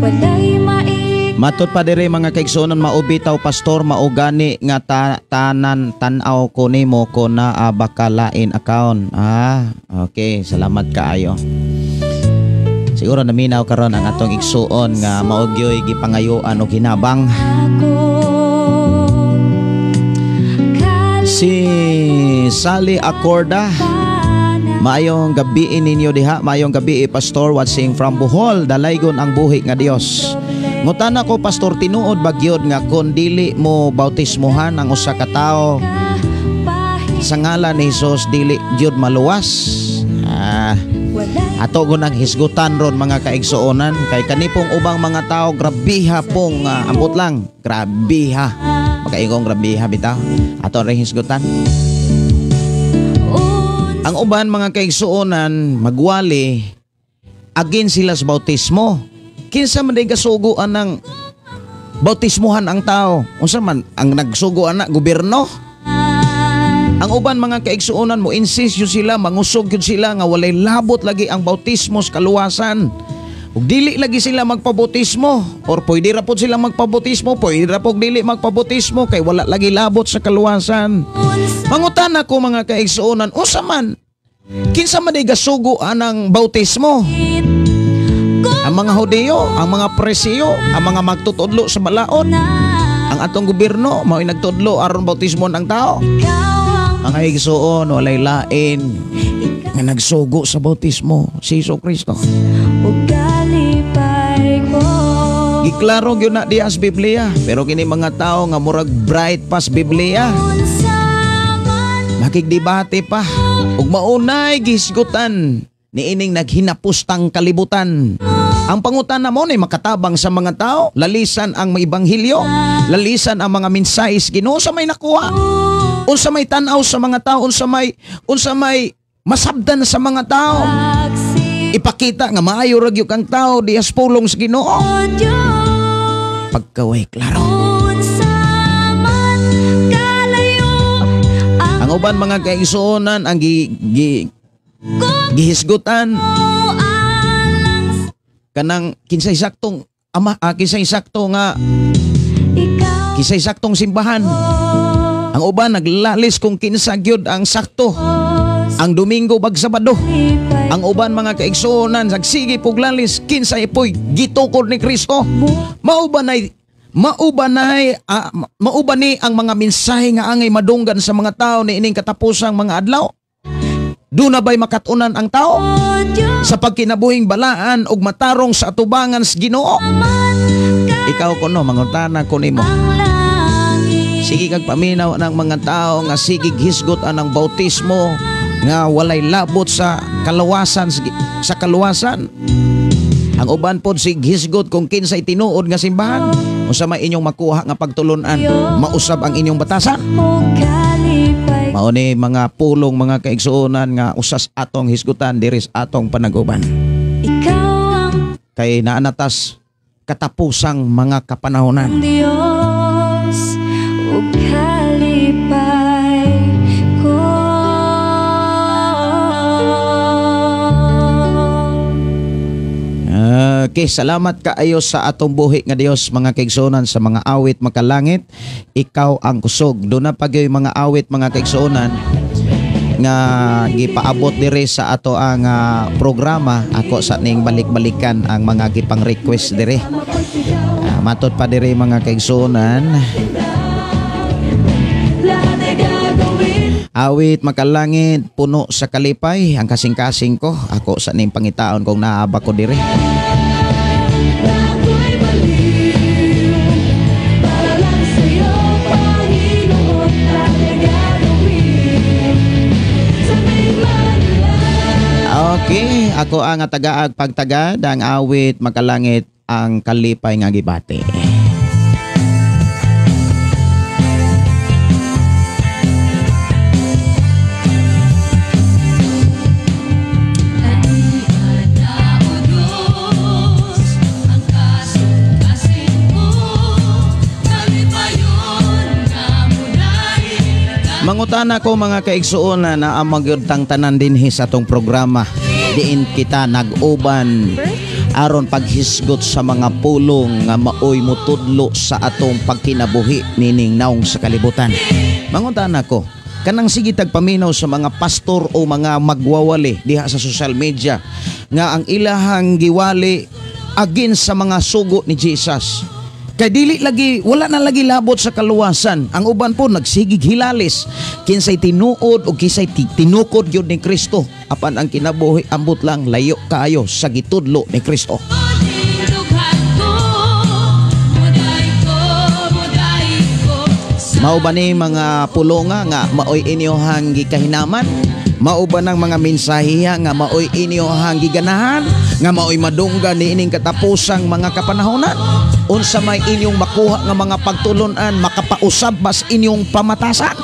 Walay maik Matod pa dire, mga kaigsuonan, maubitaw, Pastor, maugani nga tanan tan-aw ko nimo ko na baka lain account. Ah, okay, salamat kaayo. Siguro naminaw karon ang atong igsuon nga mao gyoy gipangayuan og hinabang. Ako. Si Sally Acorda, maayong gabi ninyo diha, maayong gabi, Pastor, watching from Bohol, dalaygon ang buhi nga Dios. Ngutana ko, Pastor, tinuod ba gyud nga kon dili mo bautismuhan ang usa ka tawo sa ngalan ni Jesus, dili gyud maluwas? Ah, ato gunang hisgutan ron, mga kaigsuonan, kay kanipong ubang mga tao grabiha pong ambot lang, grabiha. Makaingong grabiha bitaw. Ato rin hisgutan. Ang uban, mga kaigsuonan, magwali against sila sa bautismo. Kinsa man day gasuguan ng bautismuhan ang tao? Unsa man ang nagsugo ana, gobyerno? Ang uban, mga kaigsuonan, mo insist yun sila, mangusog yun sila nga walay labot lagi ang bautismo sa kaluwasan. Ug dili lagi sila magpabautismo or pwede ra pod sila magpabautismo, pwede ra pod dili magpabautismo kay wala lagi labot sa kaluwasan. Mangutana ko, mga kaigsuonan, unsa man? Kinsa man day gasugo anang bautismo? Ang mga Hudiyo, ang mga Pariseo, ang mga magtutudlo sa balaod? Ang atong gobyerno mao'y nagtudlo aron bautismo ang tao? Mga igsuon, walay lain nga nagsugo sa bautismo, si Hesus Kristo. Giklaro gyud na diha sa Biblia, pero kini mga tao nga murag bright pas Biblia, makigdebate pa ug maunay gihisgutan niining naghinapustang kalibutan. Ang pangutana mo ni makatabang sa mga tao, lalisan ang ebanghelyo, lalisan ang mga mensahe sa Ginoo sa may nakuha. Unsa may tan-aw sa mga tao, unsa may masabdan sa mga tao. Ipakita nga maayo ra gyud kang tao diha sa pulong sa Ginoo. Pagkaway klaro. Ang uban, mga kaigsuonan, ang gi, gi, gihisgutan kanang kinsay saktong ama, kinsay sakto nga kinsay saktong simbahan. Ang uban naglalis kung kinsa gyud ang sakto. Ang Domingo bag Sabado. Ang uban, mga kaigsuonan, sagsige puglalis kinsay poy gitukod ni Kristo. Mao ba ni ang mga mensahe nga angay madunggan sa mga tao ni ining katapusang mga adlaw? Duna ba'y makatunan ang tao sa pagkinabuhing balaan ug matarong sa atubangan sa Ginoo? Ikaw kuno mangutana ko nimo. Sige kag paminaw ng mga tao nga sige hisgot anang bautismo nga walay labot sa kaluwasan sa kaluwasan. Ang uban pod sig hisgot kung kinsay tinuod nga simbahan. Unsa may inyong makuha nga pagtulun-an, mausab ang inyong batasan. Mao ni mga pulong mga kaigsuonan nga usas atong hisgutan diri sa atong panaguban. Kay naanatas katapusang mga kapanahonan. Diyos ug kalipay ko. Okay, salamat kaayo sa atong buhi nga Dios mga kaigsuonan sa mga awit makalangit. Ikaw ang kusog. Doon na pagyoy mga awit mga kaigsuonan nga gipaabot diri sa ato ang programa. Ako sa ning balik-balikan ang mga gipang request diri. Matod pa diri mga kaigsuonan. Awit makalangit puno sa kalipay ang kasing-kasing ko. Ako sa ning pangitaon kung naaba ko diri. Okay, ako ang tagaag pagtagad ang awit makalangit ang kalipay nga gibati. Mangutana ko mga kaigsuonan na ang magyud tang tanan dinhi sa atong programa. Diin kita nag-uban aron paghisgot sa mga pulong nga maoy mutudlo sa atong pagkinabuhi nining naong sa kalibutan. Mangutana ko, kanang sige tagpaminaw sa mga pastor o mga magwawali diha sa social media nga ang ilahang giwali against sa mga sugo ni Jesus. Kay dili lagi, wala na lagi labot sa kaluwasan. Ang uban po nagsigig hilalis kinsay tinuod o kinsay tinukod gyud ni Kristo. Apan ang kinabuhi ambot lang layo kaayo sa gitudlo ni Kristo. Mao ba ni mga pulonga nga maoy inyohang gikahinaman? Mao ba nang mga mensahiha nga maoy inyohang giganahan? Nga maoy madunggan niining katapusang mga kapanahonan? Unsa may inyong makuha nga mga pagtulunan, makapausab bas inyong pamatasan?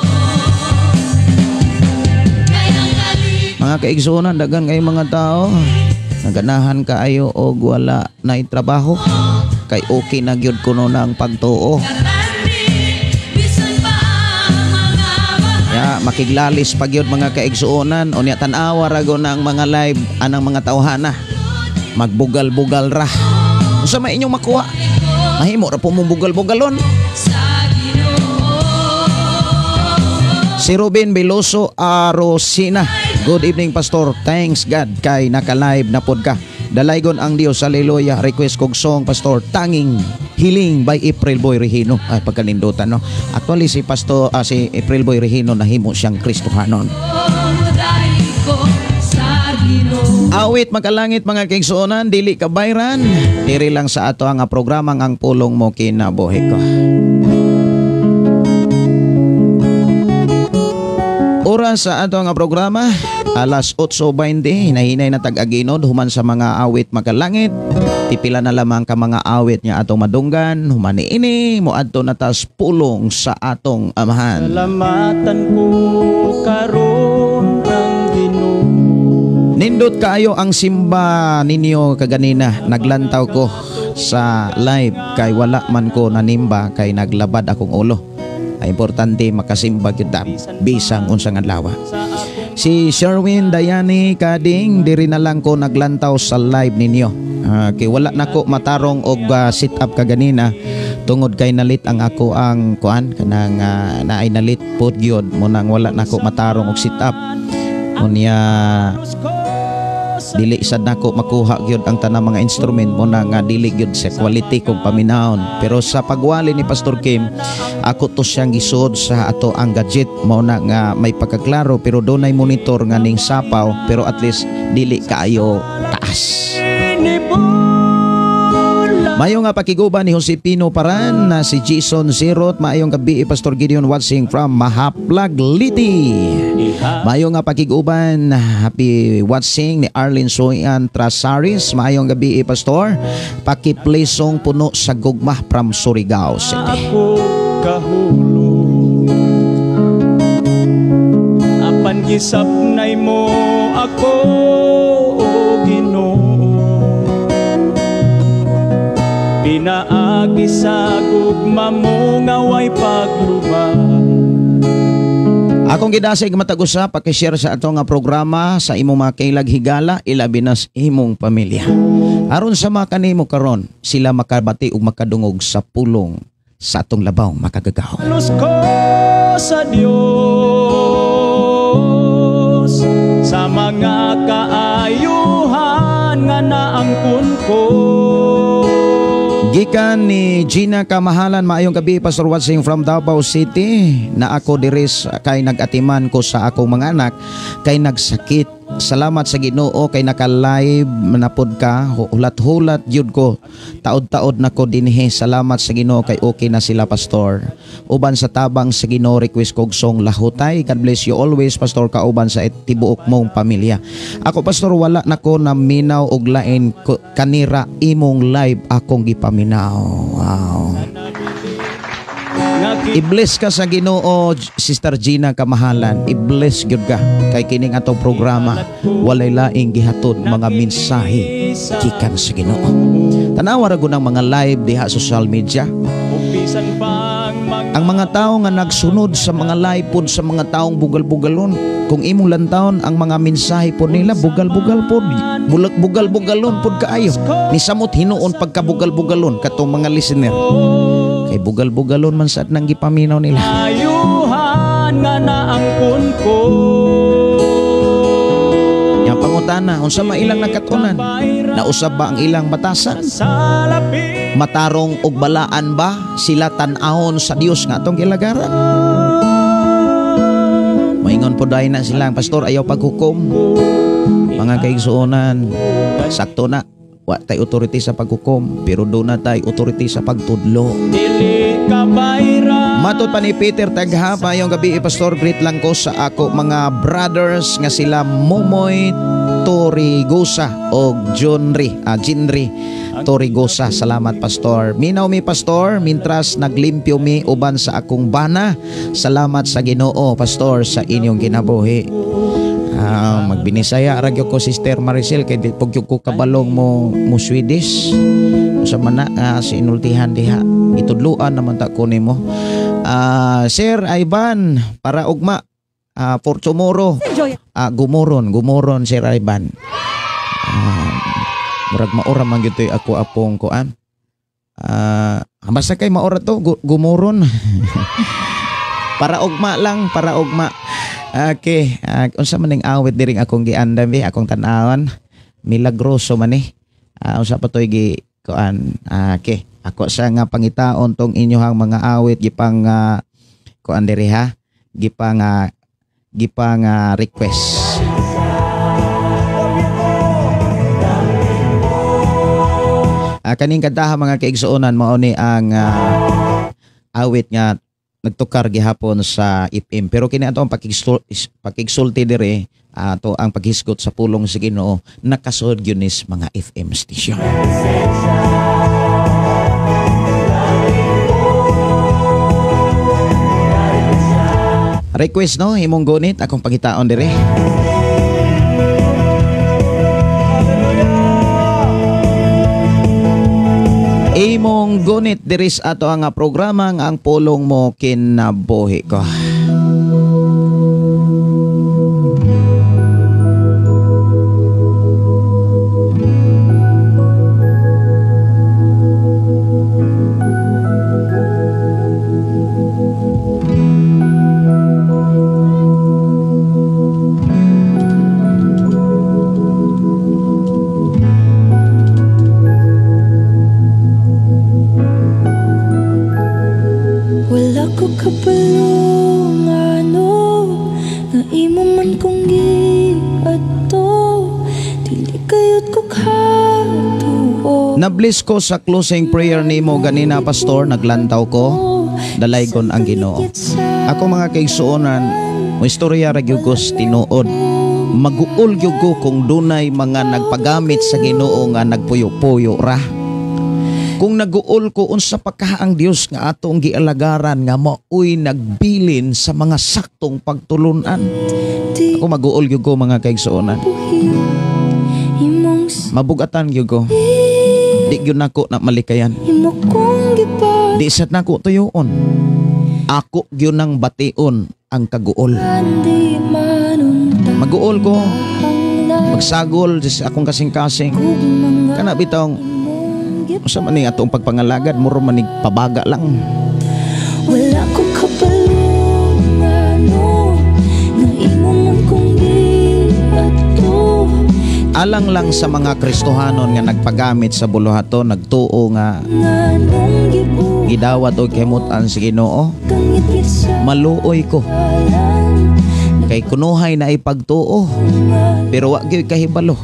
Mga kaigsuonan, daghan kay mga tao naganahan kaayo og wala nay trabaho kay okay na gyud kuno na ang pagtuo. Ya, makiglalis pa gyud mga kaigsuonan, unya tan-awa ra go na ang mga live anang mga tawhana. Magbugal-bugal ra. Unsa may inyong makuha? Mahimo ra po mong bugal-bugalon. Si Ruben Veloso Arosina. Good evening, Pastor. Thanks God kay naka-live na pod ka. Dalaygon ang Dios. Hallelujah. Request kog song, Pastor, Tanging Hiling by April Boy Regino. Ay, pagkanindutan, no? Actually, si Pastor, si April Boy Regino nahimo siyang Kristohanon. Awit makalangit mga kaigsuonan, dili ka bayran. Diri lang sa ato ang programang Ang Pulong Mo Kinabuhi Ko. Oras sa ato ang programa, alas 8:20, hinahinay na tag-aginod human sa mga awit makalangit. Pipila na lamang ka mga awit nga atong madunggan, human niini moadto na tas pulong sa atong amahan. Salamatan ko karon ang Ginoo. Nindot kaayo ang simba ninyo kaganina. Naglantaw ko sa live kay wala man ko nanimba kay naglabad akong ulo. Ay, importante makasimba gyud ta bisang unsang adlaw. Si Sherwin Dayani Kading, diri na lang ko naglantaw sa live ninyo. Kay wala nako matarong og sit up kaganina tungod kay nalit ang ako ang kuan kanang naay nalit pod gyud mo nang wala nako matarong og sit up. Unya Dili sad nako makuha gyud ang tanang mga instrument mo na nga dili gyud sa quality kong paminahon. Pero sa pagwali ni Pastor Kim, ako to siyang gisod sa ato ang gadget mao na nga may pagkaklaro, pero dunay monitor nga ning sapaw, pero at least dili kaayo taas. Mayo nga pakiguban ni Josepino Paran na si Jason Zerot. Maayong gabi, Pastor Gideon watching from Mahaplag, Liti. Mayo nga pakiguban, happy watching ni Arlene Soyan Trasaris. Maayong gabi, Pastor. Paki-play song Puno sa Gugma from Surigao City. Ako kahulog, apan gisapnay mo ako, o Ginoo. Pinaagi sa gugma mo nga way pagluba. Akong gidasig matag usa, paki-share sa ato nga programa sa imong mga kailag higala, ilabi na sa imong pamilya. Aron sa mga kanimo karon, sila makabati ug makadungog sa pulong sa atong labaw makagagahom. Alos ko sa Dios sa mga kaayuhan nga naangkon ko. Gikan ni Gina Kamahalan, maayong gabi Pastor watching from Davao City. Na ako diris kay nagatiman ko sa akong mga anak kay nagsakit. Salamat sa Ginoo kay naka-live manapod ka. Hulat-hulat gyud ko. Taod-taod na ko dinhi. Salamat sa Ginoo kay okay na sila, Pastor. Uban sa tabang sa Ginoo, request kog song Lahutay. God bless you always, Pastor, kauban sa tibuok mong pamilya. Ako, Pastor, wala na ko naminaw og lain kanira imong live akong gipaminaw. Wow. I-bless ka sa Ginoo, Sister Gina Kamahalan. I-bless gyud ka kay kining atong programa walay laing gihatod mga mensahe gikan sa Ginoo. Tanawa ra gud ang mga live diha sa social media. Ang mga tao nga nagsunod sa mga live pod sa mga taong bugal-bugalon, kung imong lantawon ang mga mensahe pod nila, bugal-bugal pod, bugal-bugalon pod kaayo. Nisamot hinuon pagkabugal-bugalon katong mga listener. Kay bugal-bugalon man sad nang gipaminaw nila. Ayuhan nga naangkon ko. Nya pangutana, unsa man ilang nakatunan? Nausab ba ang ilang batasan? Matarong og balaan ba sila tan-ahon sa Dios nga atong gilagaran? Maingon po dahil na silang, Pastor, ayaw paghukom. Mga kaigsuonan, sakto na. Wa tay authority sa paghukom, pero doon na tay authority sa pagtudlo. Matod pa ni Peter Tagha, payong gabi, Pastor, greet lang ko sa ako mga brothers nga sila Momoy Torrigosa o Junri, Jinri Torrigosa. Salamat, Pastor. Minaw mi, Pastor, mintras naglimpyo mi uban sa akong bana. Salamat sa Ginoo, Pastor, sa inyong kinabuhi. Magbinisaya ra gyud ko, Sister Maricel, kay di pud ko kabalong mo Swedish. Usa man na si inultihan diha. Itudluan naman ta ko nimo. Sir Ivan, para ugma for tomorrow. Gumuron Sir Ivan. Murag maura man gyud toy ako apong kuan. Basta kay maura to, gumuron. Para ugma lang, para ugma. Okay, unsa man ning awit diri akong giandam bi, akong tan-awon. Milagroso man ni. Unsa pa toy gi kuan. Okay, ako sa nga pangitaon tong inyohang mga awit gipang kuan diri ha, gipang request. Kaning kantaha mga kaigsuonan mao ni ang awit nga nagtukar gihapon sa FM, pero kini ato ang pakigsulti dire, ato ang paghisgot sa pulong sa Ginoo nakasud gyud ni mga FM station. Request no imong gunit akong pangitaon dire. Imong gunit diris ato ang programa nga ang pulong mo kinabuhi ko. Kabalo ngano nga imo man kong giadto, dili kayot ko katuo. Nabliss ko sa closing prayer nimo ganina, pastor, naglantaw ko, dalaygon ang Ginoo. Ako mga kaigsuonan, mo istorya ra gyud ko sa tinuod. Maguol gyud ko kung dunay mga nagpagamit sa Ginoo nga nagpuyo-puyo ra. Kung naguol ko unsa pa ka ang Dios nga atong gialagaran nga maoy nagbilin sa mga saktong pagtulunan. Ako maguol gyud ko mga kaigsuonan. Mabugatan gyud ko. Di gyud nako na malikayan. Di sad nako tuyoon. Ako gyud nang bation ang kaguol. Maguol ko. Magsagol sa akong kasing-kasing. Kana bitong usa man ni atong pagpangalagad, muro man ni pabaga lang. Wala ko kabalo ngano nga imo man kong giadto. Alang lang sa mga Kristohanon nga nagpagamit sa buluhaton, nagtuo nga gidawat og himutan sa Ginoo, maluoy ko. Kay kunuhay na ipagtuo, pero wa gyud kahibalo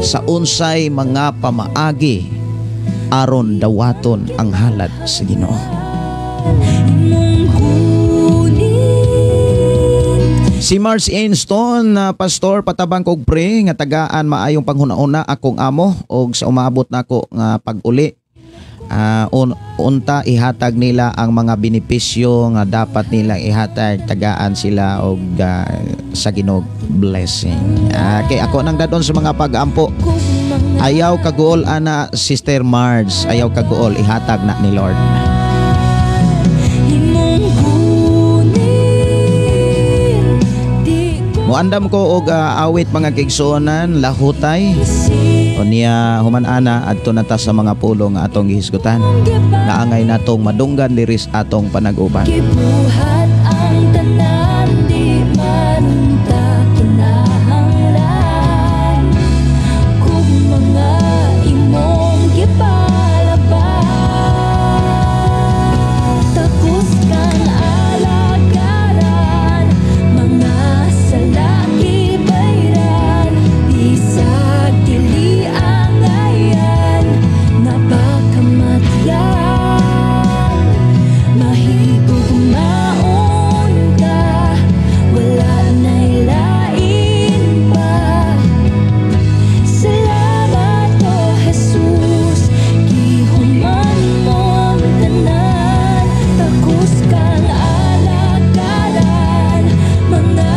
sa unsay mga pamaagi aron dawaton ang halad sa Ginoo. Si Mars Inston na pastor, patabang kog pre nga tagaan maayong panghuna-una akong amo og sa umabot nako nga pag-uli. Unta ihatag nila ang mga benepisyo nga dapat nila ihatag, tagaan sila og sa Ginoo blessing. Okay, ako nang dadon sa mga pag-ampo. Ayaw kaguol ana Sister Marge, ayaw kaguol, ihatag na ni Lord. Muandam ko og awit mga kaigsuonan, lahutay. O niya human ana adto na ta sa mga pulong nga atong gihisgutan. Naangay natong madunggan diri sa atong panag-uban. Gibuhat ang tanan di man ta kinahanglan kung mga imong gipalaban. Takos kang alagaran, mga salaki bayran, bisag dili angayan nga pakamatyan. Mahigugmaon ka, wala na'y lain pa. Salamat, O Jesus, gihuman mo ang tanan. Takos kang alagaran, mga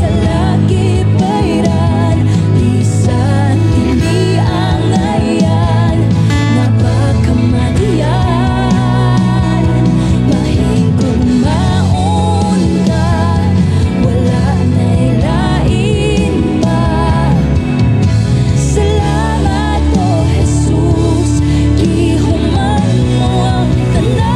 salaki bayran, bisan dili angayan nga pakamatyan. Mahigugmaon ka, wala na'y lain pa. Salamat, O Jesus, gihuman mo ang tanan.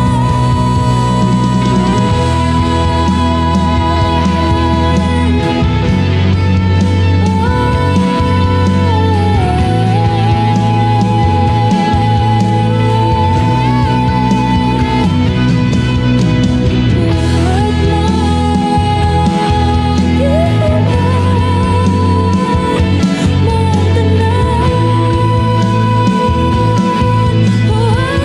Buhat mo, gihuman mo ang tanan.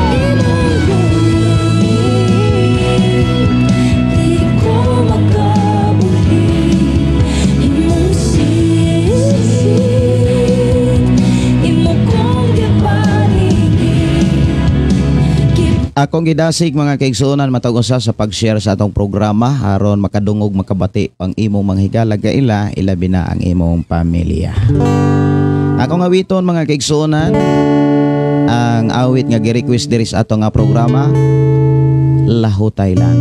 Imong kunin, di ko makabuhi. Imong sisid, imo kong gipanigi. Akong gidasig mga kaigsuonan matag usa sa pag-share sa atong programa aron makadungog makabati ang imong mga higala kaila, ilabi na ang imong pamilya. Akong awiton mga kaigsuonan ang awit nga gi-request diri sa atong nga programa, Lahutay Lang.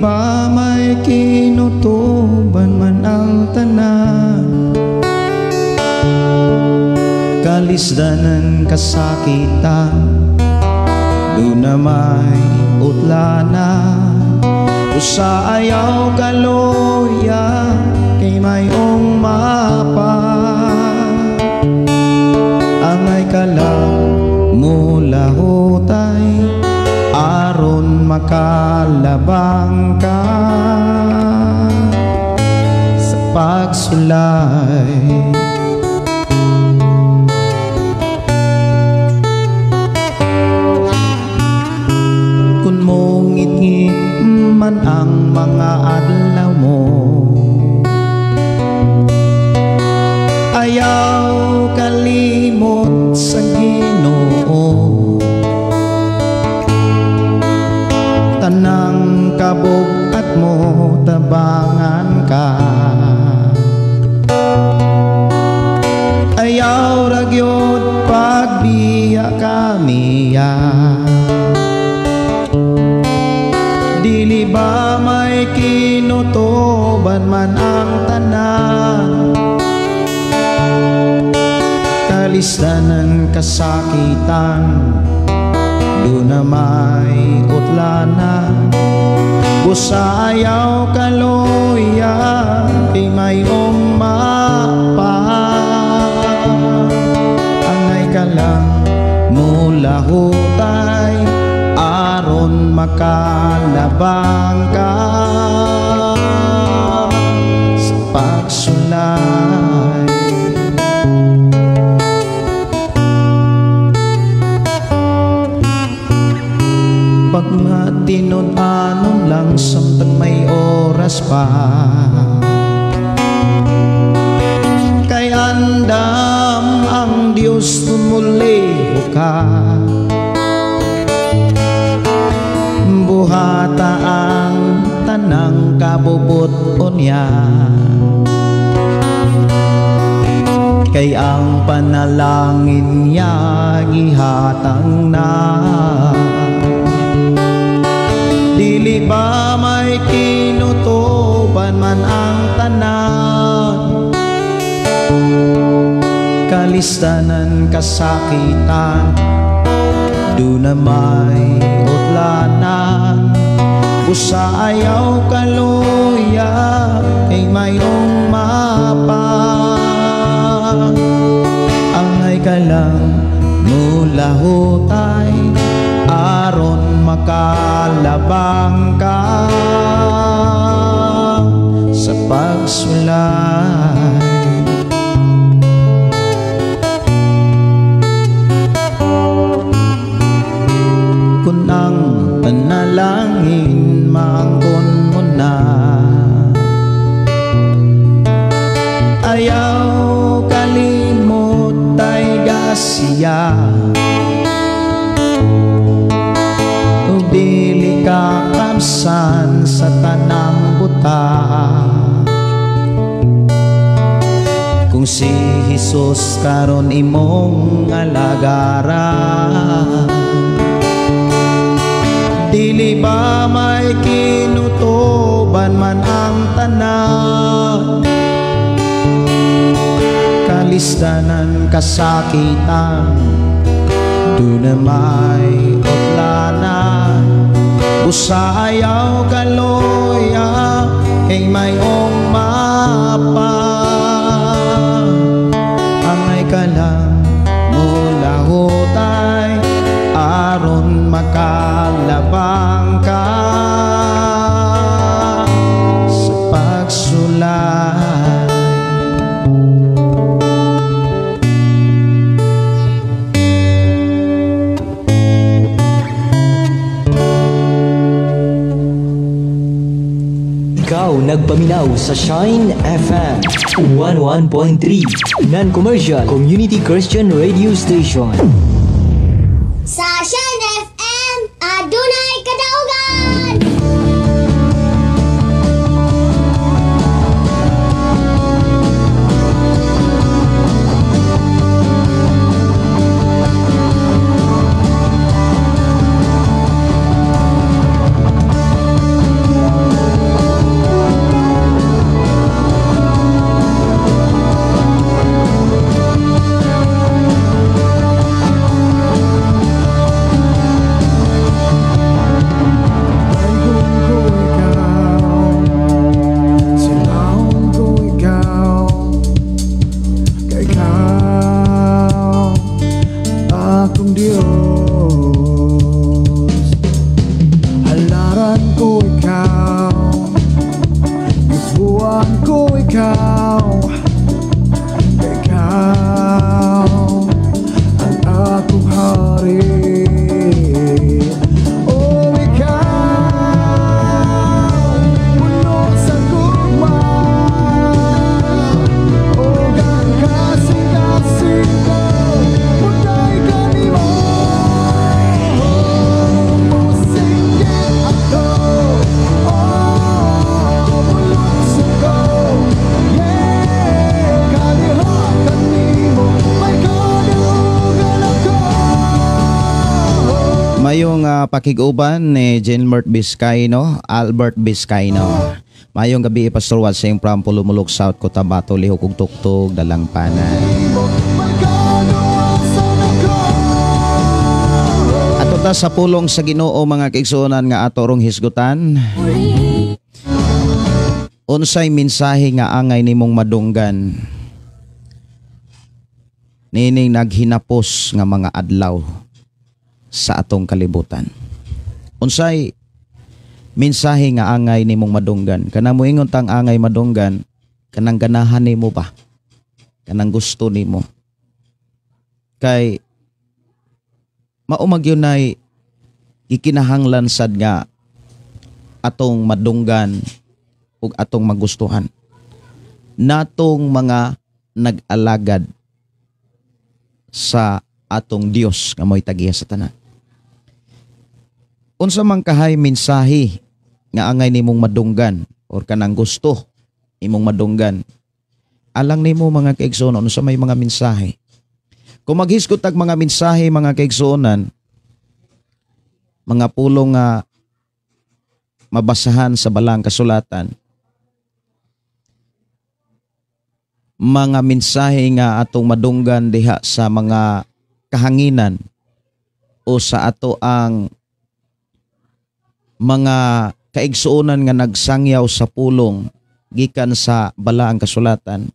ba may kinutuban man ang tanan, kalisdanan kasakitan, doon na may utlana. Usa ayaw kaluya kay mayong mapa, angay ka lang mulahutay aron makalabang ka sa pagsulay. Kung mongit-ngit man ang mga adlaw mo, ayaw kalimot sa Ginoo. Tanang kabug-at mo tabangan ka, ayaw ra gyud pagbiya kaniya. Dili ba may kinutuban man ang tanan, kalistanan kasakitan, doon na may utlana. Busa ayaw kaluya kay mayong mapa, angay ka lang mulahutay aron makalabang ka sa pagsulay. Pagmatinud-anon lang samtang may oras pa, kay andam ang Diyos tumuliho ka. Buhata ang tanang kabubut-on niya, kay ang panalangin niya gihatang na. Dili ba may kinutuban man ang tanan, kalistanan kasakitan, doon na may utlanan. Busa ayaw kaluya kay mayong mapa, angay ka lang mulahutay aron makalabang ka sa pagsulay. Kung ang panalangin maangkon mo na, ayaw kalimot ay gasiya. Ug dili ka kamsan sa tanang buta, kung si Jesus karon imong alagaran. Dili ba may kinutuban man ang tanan, kalistanan kasakitan, doon na may utlanan. Busa ayaw kaluya kay mayong mapa, angay ka lang mulahutay aron makalabang ka sa pagsulay. Ikaw nagpaminaw sa Shine FM 101.3 Non-Commercial Community Christian Radio Station. Sa Shine FM, adunay kadaugan! Pakig-uban ni Jenmert Vizcaino, Albert Vizcaino. Mayong gabi, Pastor Watsing from Pulumulok, South Cotabato, lihok ug tuktog dalang panan. Ato ta sa pulong sa Ginoo, mga kaigsuonan, nga ato rong hisgutan. Unsay mensahe nga angay nimong madunggan nining naghinapos nga mga adlaw sa atong kalibutan? Unsay mensahe nga angay nimong madunggan? Kanang moingon tang angay madunggan, kanang ganahan nimo ba? Kanang gusto nimo? Kay mao magyud nay gikinahanglan sad nga atong madunggan ug atong magustuhan natong mga nag-alagad sa atong Dios nga mo'y tagiya sa tanan. Unsa man kahay mensahe nga angay nimong madunggan or kanang gusto imong madunggan? Alang nimo, mga kaigsuonan, unsa may mga mensahe? Kung maghisgot tag mga mensahe, mga kaigsuonan, mga pulong nga mabasahan sa balang kasulatan, mga mensahe nga atong madunggan diha sa mga kahanginan o sa ato ang mga kaigsuonan nga nagsangyaw sa pulong gikan sa balaang kasulatan,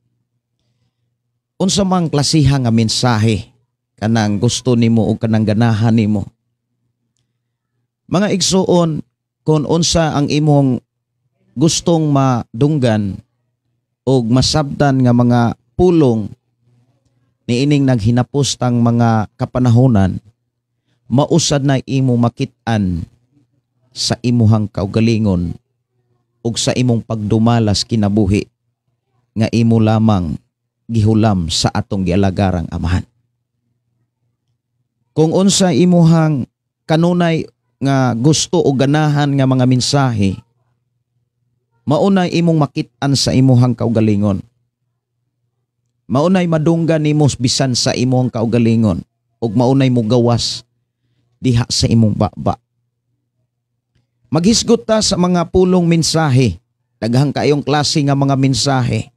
unsa mang klasiha nga mensahe kanang gusto nimo o kanang ganahan nimo? Mga igsuon, kung unsa ang imong gustong madunggan og masabtan nga mga pulong niining naghinapos tang mga kapanahonan, mausad na imo makit-an sa imuhang kaugalingon ug sa imong pagdumalas kinabuhi nga imo lamang gihulam sa atong gialagarang Amahan. Kung unsa imuhang kanunay nga gusto o ganahan nga mga mensahe, maunay imong makit-an sa imuhang kaugalingon. Maunay madunggan nimo bisan sa imong kaugalingon ug maunay mogawas diha sa imong baba. Maghisgot ta sa mga pulong mensahe. Daghang kaayong klase nga mga mensahe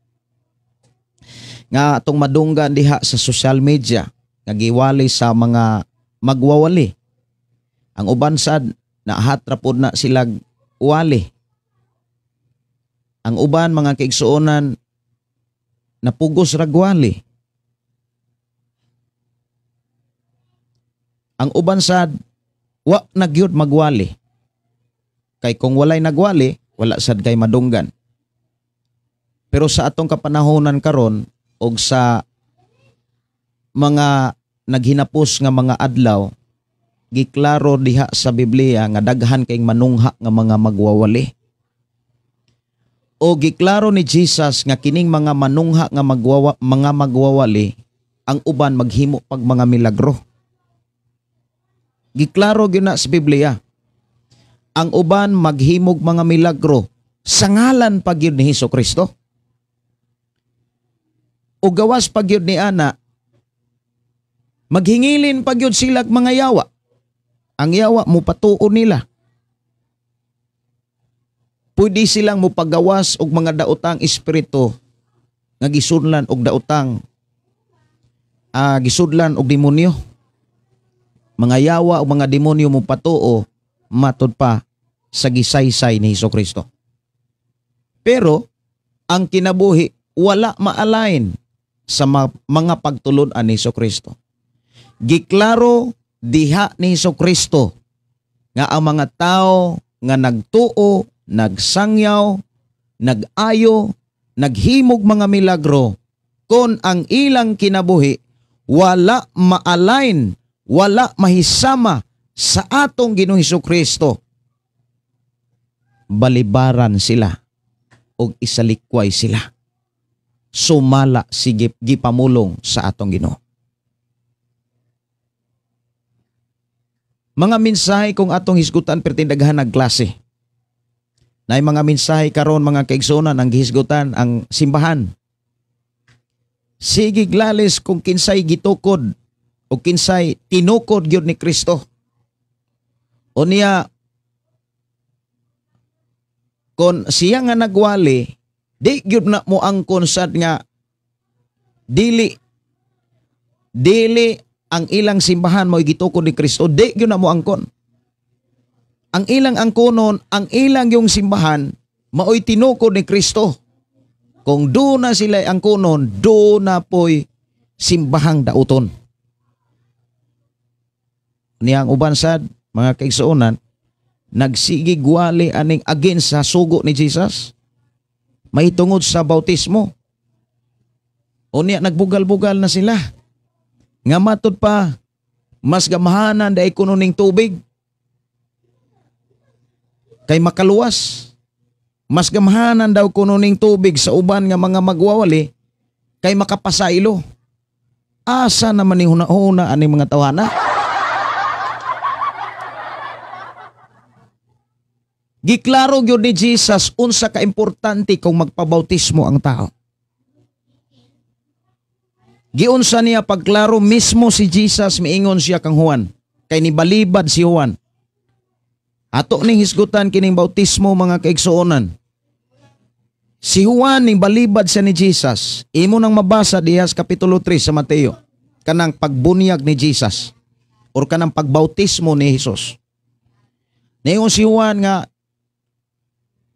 nga atong madunggan diha sa social media nga giwali sa mga magwawali. Ang uban sad nahatra pod na sila wali. Ang uban, mga kaigsuonan, napugos ragwali. Ang uban sad wa na gyud magwali. Kay kung walay nagwali, wala sad kay madunggan. Pero sa atong kapanahonan karon og sa mga naghinapos nga mga adlaw, giklaro diha sa Biblia nga daghan kay manungha nga mga magwawali. O giklaro ni Jesus nga kining mga manungha nga mga magwawali, ang uban maghimo pag mga milagro. Giklaro gyud na sa Biblia. Ang uban maghimog mga milagro sa ngalan pa gyud ni Hesus Kristo. O gawas pa gyud ni ana, maghingilin pa gyud sila mga yawa. Ang yawa mopatuo nila. Pwede silang mopagawas og mga daotang espiritu nga gisudlan og daotang gisudlan og demonyo. Mga yawa o mga demonyo mopatuo matud pa sa gisaysay ni Hesus Kristo. Pero ang kinabuhi wala maalain sa mga pagtulun-an ni Hesus Kristo. Giklaro diha ni Hesus Kristo nga ang mga tao nga nagtuo, nagsangyaw, nag-ayo, naghimog mga milagro, kon ang ilang kinabuhi wala maalain, wala mahisama sa atong Ginoong Hesus Kristo, balibaran sila og isalikway sila. Sumala si gipamulong sa atong Ginoo. Mga mensahe kung atong hisgutan pertindaghan nagklase. Nay mga mensahe karon, mga kaigsuonan, ang gihisgutan ang simbahan. Sige glalis kung kinsay gitukod o kinsay tinukod gyud ni Kristo. O niya, kon siya nga nagwali, di gyud na mo angkon sad nga dili ang ilang simbahan mo'y gitukod ni Kristo, di gyud na mo angkon. Ang ilang angkonon, ang ilang yung simbahan maoy tinukod ni Kristo. Kung do na sila angkonon, do na po'y simbahang dauton. Niyang uban sad, mga kaigsuonan, nagsige gwali aning against sa sugo ni Jesus. May tungod sa bautismo. O niya, nagbugal-bugal na sila. Nga matud pa, mas gamahanan dahil kuno ning tubig. Kay makaluwas. Mas gamahanan daw kuno ning tubig sa uban nga mga magwawali kay makapasailo. Asa naman ni huna-huna aning mga tawhana? Giklaro gyud ni Jesus unsa ka importante kung magpabautismo ang tao. Giunsa niya pagklaro mismo si Jesus, miingon siya kang Juan, kay nibalibad si Juan. Ato ning hisgutan kining bautismo mga kaigsuonan. Si Juan ning balibad siya ni Jesus. Imo nang mabasa diha sa Kapitulo 3 sa Mateo, kanang pagbunyag ni Jesus or kanang pagbautismo ni Jesus. Niingon si Juan nga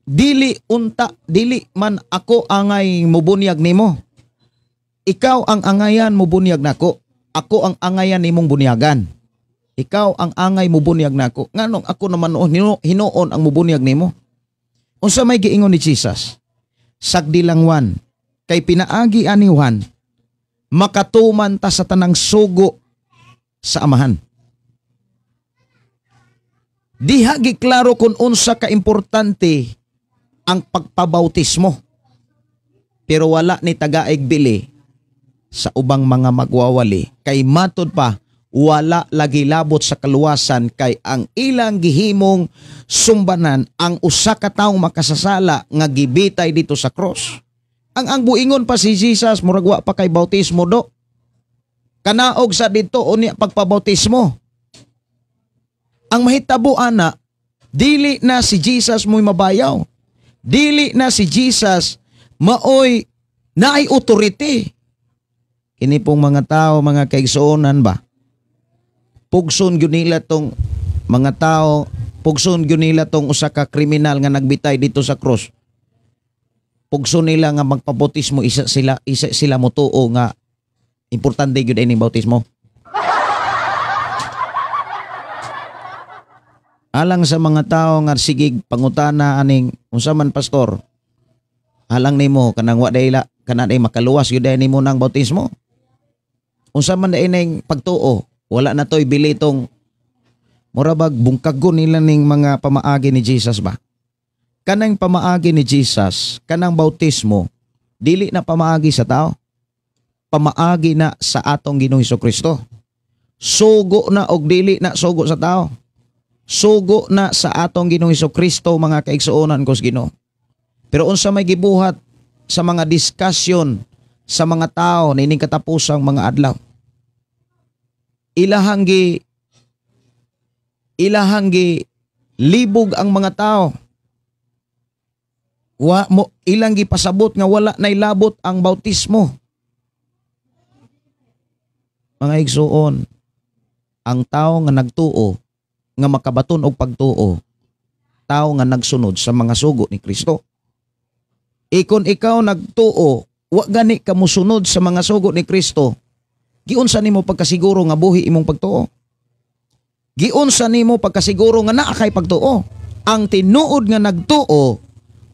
dili unta, dili man ako angay mubunyag nimo. Ikaw ang angayan mubunyag nako. Ako ang angayan nimong bunyagan. Ikaw ang angay mubunyag nako. Nganong ako naman hinuon ang mubunyag nimo? Unsa may giingon ni Jesus? Sagdi lang Juan, kay pinaagi ani Juan, makatuman ta sa tanang sugo sa amahan. Diha giklaro kung unsa ka importante ang pagpabautismo. Pero wala ni tagaig bili sa ubang mga magwawali. Kay matud pa, wala lagi labot sa kaluwasan kay ang ilang gihimong sumbanan ang usa ka taong makasasala nga gibitay dito sa cross. Ang buingon pa si Jesus, murag wa pa kay bautismo do. Kanaog sa dito unya pagpabautismo. Ang mahitabo ana, dili na si Jesus mo'y mabayaw. Dili na si Jesus maoy naay authority. Kini pong mga tao, mga kaigsuonan ba? Pugson gyud nila tong mga tao, pugson gyud nila tong usa ka kriminal nga nagbitay dito sa cross. Pugson nila nga magpabautismo, isa sila motuo nga importante gyud ining bautismo. Alang sa mga tao nga sigig pangutana aning unsa man pastor, alang nimo kanang wa dayla kanang makaluwas gyud nimo nang bautismo. Unsa man day ning pagtuo, wala na toy bili tong mura bag bungkagon nila ning mga pamaagi ni Jesus ba? Kanang pamaagi ni Jesus, kanang bautismo, dili na pamaagi sa tao. Pamaagi na sa atong Ginoong Hesukristo. Sugo na og dili na sugo sa tao. Sugo na sa atong Ginoong Hesukristo mga kaigsuonan ko sa Ginoo. Pero unsa may gibuhat sa mga discussion sa mga tao niining katapusang mga adlaw? Ilahang gi libog ang mga tao. Wa mo ilang gipasabot nga wala nay labot ang bautismo. Mga igsuon, ang tao nga nagtuo nga makabaton og pagtuo, tao nga nagsunod sa mga sugo ni Kristo. Ikon ikaw nagtuo, wa gani ka mosunod sa mga sugo ni Kristo, giunsa nimo pagkasiguro nga buhi imong pagtuo? Giunsa nimo pagkasiguro nga naa kay pagtuo? Ang tinuod nga nagtuo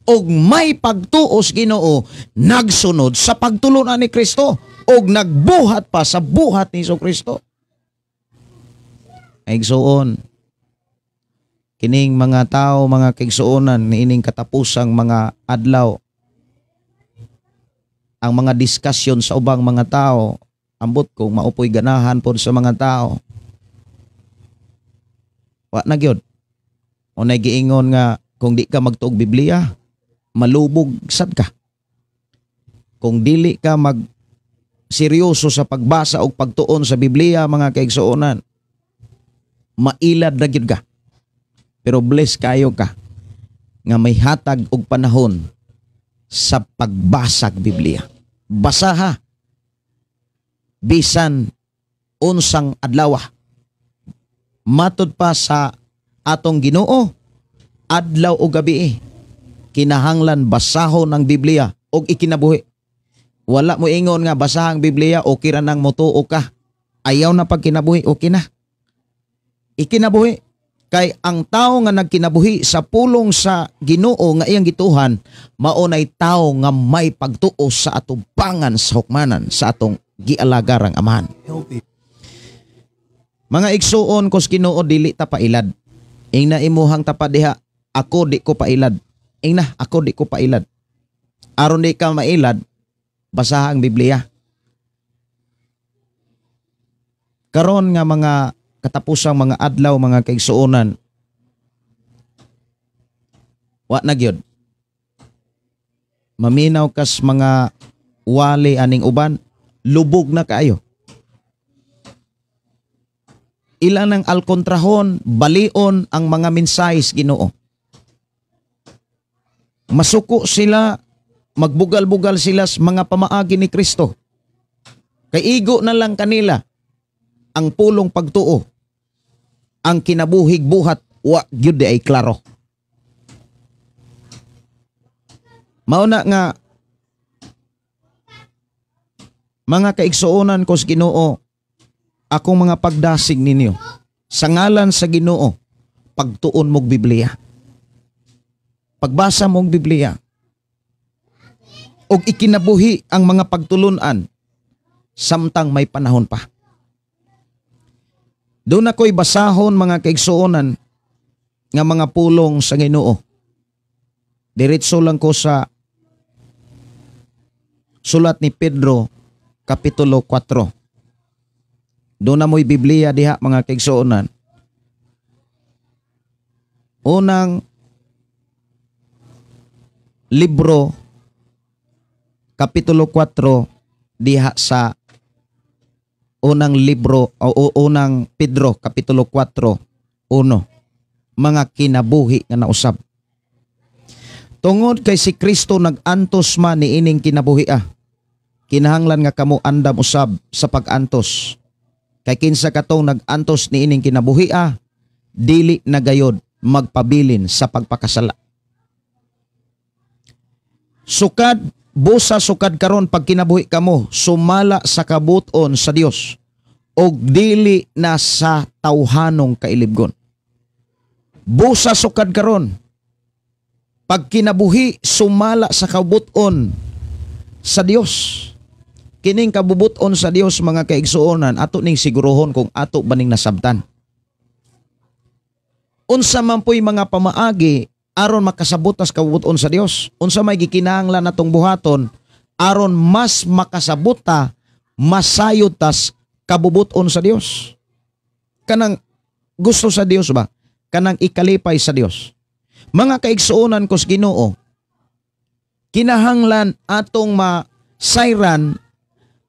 og may pagtuo sa Ginoo, nagsunod sa pagtulunan ni Kristo og nagbuhat pa sa buhat ni Jesucristo. Igsuon, kining mga tao, mga kaigsuonan, niining katapusang mga adlaw, ang mga discussion sa ubang mga tao, ambot kung maupoy ganahan pod sa mga tao. Wa na gyud. Unay giingon nga kung di ka magtuog Biblia, malubog sad ka. Kung dili ka mag seryoso sa pagbasa o pagtuon sa Biblia, mga kaigsuonan, mailad na gyud ka. Pero bless kayo ka nga may hatag og panahon sa pagbasag Biblia. Basaha bisan unsang adlaw. Matud pa sa atong Ginoo, adlaw o gabi kinahanglan basahon ang Biblia og ikinabuhi. Wala mo ingon nga basahan ang Biblia, okay ra nang motuo ka. Ayaw na pagkinabuhi, okay na. Ikinabuhi. Kay ang tao nga nagkinabuhi sa pulong sa Ginoo nga iyang gituhan, mao nay tao nga may pagtuo sa atubangan sa hukmanan sa atong gialagarang Amahan. Mga igsuon kos Ginoo, dili ta pailad. Ingna imuhang tapa diha, ako di ko pailad. Ingna, ako di ko pailad. Aron di ka mailad, basaha ang Biblia. Karon nga mga katapusang mga adlaw, mga kaigsuonan, wa na gyud. Maminaw kas mga wali aning uban, lubog na kaayo. Ilan ang alkontrahon, balion ang mga mensahis Ginoo. Masuko sila, magbugal-bugal sila sa mga pamaagi ni Kristo. Kay igo na lang kanila ang pulong pagtuo, ang kinabuhig buhat, wa gyud ay klaro. Mauna nga mga kaigsuonan ko sa Ginoo, akong mga pagdasig ninyo sa ngalan sa Ginoo, pagtuon mog Biblia, pagbasa mog Biblia, og ikinabuhi ang mga pagtulunan samtang may panahon pa. Doon ako'y basahon mga kaigsuonan nga mga pulong sa Ginoo. Diretso lang ko sa sulat ni Pedro Kapitulo 4. Doon na mo'y Biblia diha mga kaigsuonan. Unang libro Kapitulo 4 diha sa unang libro o unang Pedro Kapitulo 4:1, mga kinabuhi nga nausab. Tungod kay si Kristo nag-antos man niining kinabuhi kinahanglan nga kamo andam usab sa pag-antos. Kay kinsa katong nag-antos niining kinabuhi dili na gayod magpabilin sa pagpakasala. Sukad busa sukad karon pag kinabuhi kamo sumala sa kabuton sa Dios og dili na sa tawhanong kailibgon. Busa sukad karon pag kinabuhi sumala sa kabuton sa Dios. Kining kabubuton sa Dios mga kaigsuonan, ato ning siguruhon kung ato baning nasabtan. Unsa man po'y mga pamaagi aron makasabotas kabubuton sa Dios? Unsa may gikinahanglan natong buhaton aron mas makasabota, masayod tas kabubuton sa Dios? Kanang gusto sa Dios ba? Kanang ikalipay sa Dios. Mga kaigsuonan ko sa Ginoo, kinahanglan atong masayran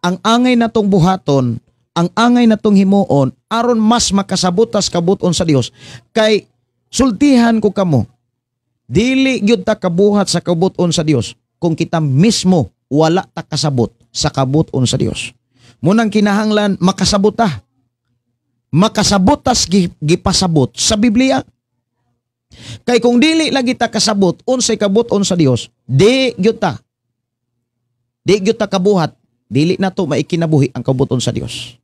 ang angay natong buhaton, ang angay natong himuon aron mas makasabotas kabuton sa Dios. Kay sultihan ko kamo, dili gyud ta kabuhat sa kabuton sa Dios kung kita mismo wala ta kasabot sa kabuton sa Dios. Munang kinahanglan makasabot ta. Makasabot tas gipasabot sa Biblia. Kay kung dili lagi ta kasabot unsay kabuton sa Dios, di gyud ta. Di gyud ta kabuhat, dili na to maikinabuhi ang kabuton sa Dios.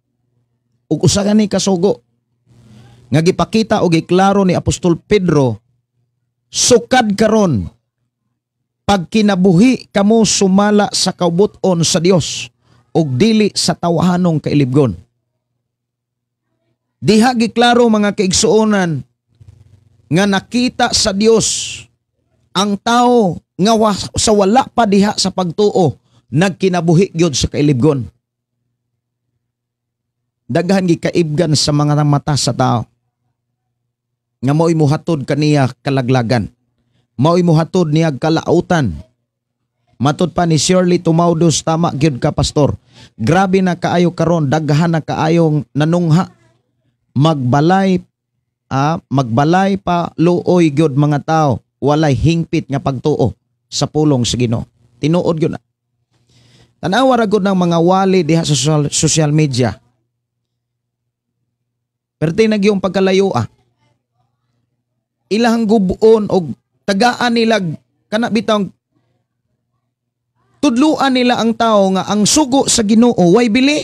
Ug usa gani kasugo nga gipakita og giklaro ni Apostol Pedro, sukad karon pag kinabuhi kamo sumala sa kabuton sa Dios ug dili sa tawhanong kailibgon. Diha giklaro mga kaigsuonan nga nakita sa Dios ang tao nga sa wala pa diha sa pagtuo nagkinabuhi gyud sa kailibgon. Daghan gikaibgan sa mga mata sa tao nga mao'y muhatod kaniya kalaglagan, mao'y muhatod niya kalautan. Matud pa ni Shirley Tumaudos, tama gyud ka pastor. Grabe na kaayo karon, daghan na kaayong nanungha magbalay Magbalay pa luoy gyud mga tao, walay hingpit nga pagtuo sa pulong sa Ginoo. Tinuod gyud na. Tan-awa ra gud ng mga wali diha sa social media. Perte na gyud pagkalayo Ilahang gubuon og tagaan nila kana bitang tudluan nila ang tao nga ang sugo sa Ginoo way bili.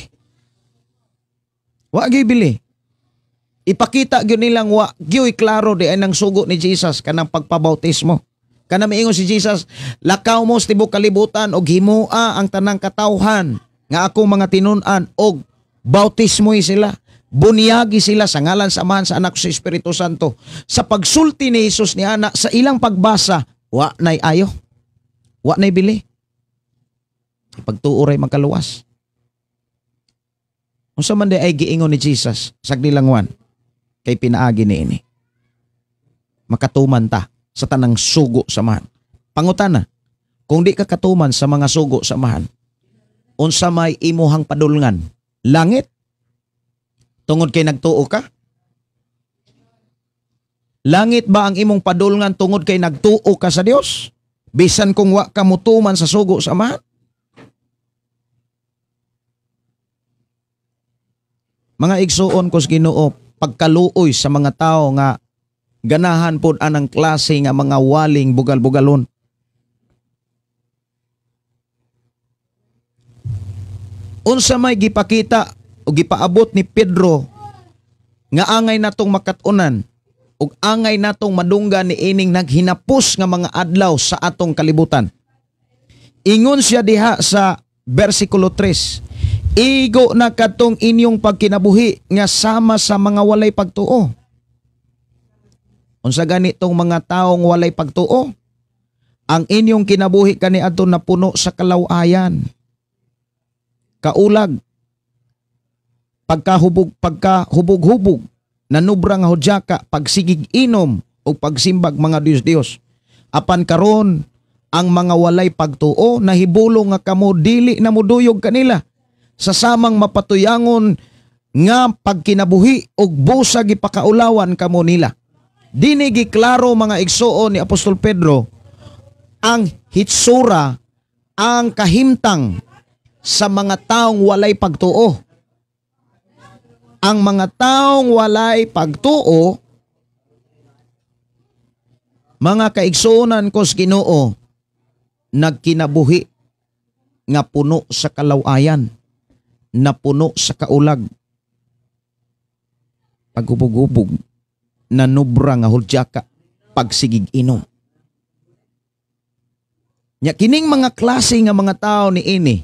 Wa gyud bili. Ipakita gyud nilang wa gyud klaro di ay nang sugo ni Jesus kanang pagpabautismo. Kana miingon si Jesus, lakaw mo sa tibuok kalibutan og himoa ang tanang katawhan nga akong mga tinun-an og bautismoy sila. Bunyagi sila sa ngalan sa Amahan, sa Anak, sa Espiritu Santo. Sa pagsulti ni Jesus ni ana sa ilang pagbasa, wa nay ayo. Wa nay bili. Pagtuo ray makaluwas. Unsa man di ay giingon ni Jesus sa dilangwan kay pinaagi niini. Makatuman ta sa tanang sugo sa Amahan. Pangutana, kung di ka katuman sa mga sugo sa Amahan, unsa may imuhang padulngan? Langit? Tungod kay nagtuo ka? Langit ba ang imong padulngan tungod kay nagtuo ka sa Dios? Bisan kung wa ka mutuman sa sugo sa Amahan? Mga igsuon ko sa Ginoo, pagkaluoy sa mga tao nga ganahan pod anang klase nga mga waling bugal-bugalon. Unsa may gipakita o gipaabot ni Pedro nga angay natong makat-unan ug angay natong madunggan ni ining naghinapos nga mga adlaw sa atong kalibutan. Ingon siya diha sa bersikulo 3, igo na katong inyong pagkinabuhi nga sama sa mga walay pagtuo. Unsa gani tong mga taong walay pagtuo? Ang inyong kinabuhi kaniadto napuno sa kalawayan, kaulag, pagkahubog-hubog, nanubra nga hudyaka, pagsigig inom o pagsimbag mga Diyos-Diyos. Apan karon ang mga walay pagtuo nahibulong nga kamo dili na muduyog kanila sa samang mapatuyangon nga pagkinabuhi og busa gipakaulawan kamo nila. Dini giklaro mga igsuon ni Apostol Pedro ang hitsura, ang kahimtang sa mga taong walay pagtuo. Ang mga taong walay pagtuo, mga kaigsuonan ko sa Ginoo, nagkinabuhi nga puno sa kalawayan, napuno sa kaulag, paghubog-hubog, nanubra nga hudyaka, pagsigig inom. Nya kining mga klase nga mga tao ni ini,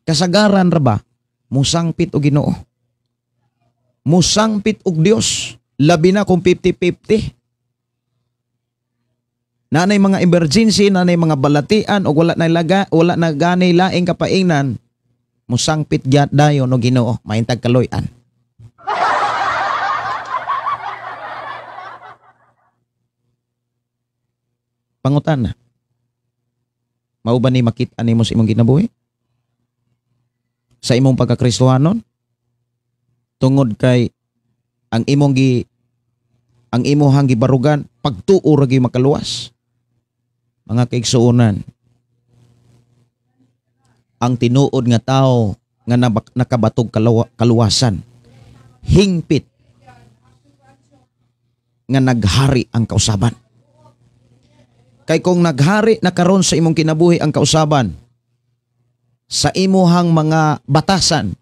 kasagaran ra ba musangpit og Ginoo, musangpit og Dios, labi na kung 50-50. Nanay mga emergency, nanay mga balatian og wala na laga, wala na gani laing kapaingnan, musangpit gyud dayon og Ginoo, maintag kaloy-an. Pangutana, mao ba ni makita nimo sa imong kinabuhi? Sa imong pagkakristohanon? Tungod kay ang imong ang imuhang gibarugan pagtuo ra gyud makaluwas. Mga kaigsuonan, ang tinuod nga tao nga nakabatog kaluwasan, hingpit nga naghari ang kausaban. Kay kung naghari na karon sa imong kinabuhi ang kausaban, sa imuhang mga batasan,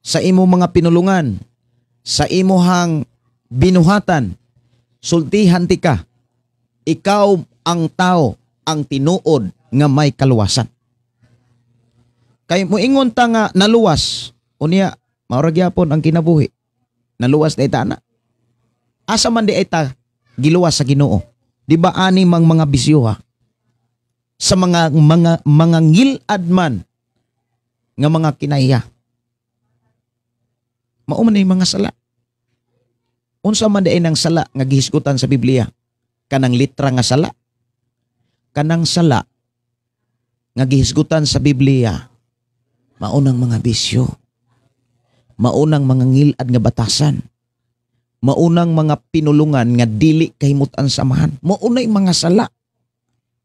sa imong mga pinulungan, sa imuhang binuhatan, sultihan ti ka, ikaw ang tao, ang tinuod nga may kaluwasan. Kay moingon ta nga naluwas, unya mao ra gyapon ang kinabuhi. Naluwas na ita na. Asa man di ay ta giluwas sa Ginoo? Di ba ani mang mga bisyo ha? Sa mga ngilad man nga mga kinaiya. Mao man ay mga sala. Unsa man di ay nang sala nga gihisgutan sa Biblia? Kanang litra nga sala. Kanang sala nga gihisgutan sa Biblia, maunang mga bisyo, maunang mga ngilad nga batasan, Maunang mga pinulungan nga dili kahimutan sa Amahan. Maunay mga sala.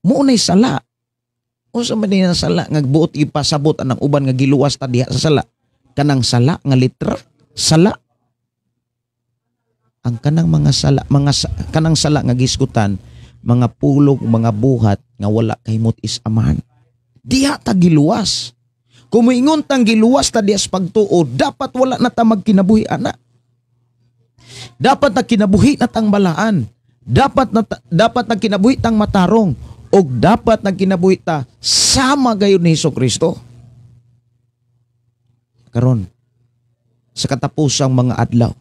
Maunay sala. Unsa man din ang sala nga buot ipasabot anang uban nga giluwas ta diha sa sala? Kanang sala nga litra, sala. Ang kanang mga sala, kanang sala nga gisgutan, mga pulog, mga buhat nga wala kahimot is Amahan. Diha ta giluwas. Kung moingon tang giluwas ta diha sa pagtuo, dapat wala na ta magkinabuhi ana. Dapat na kinabuhi na tang balaan. Dapat na kinabuhi tang matarong. Og dapat na kinabuhi ta sama gayon ni Hesukristo. Karon sa katapusang mga adlaw,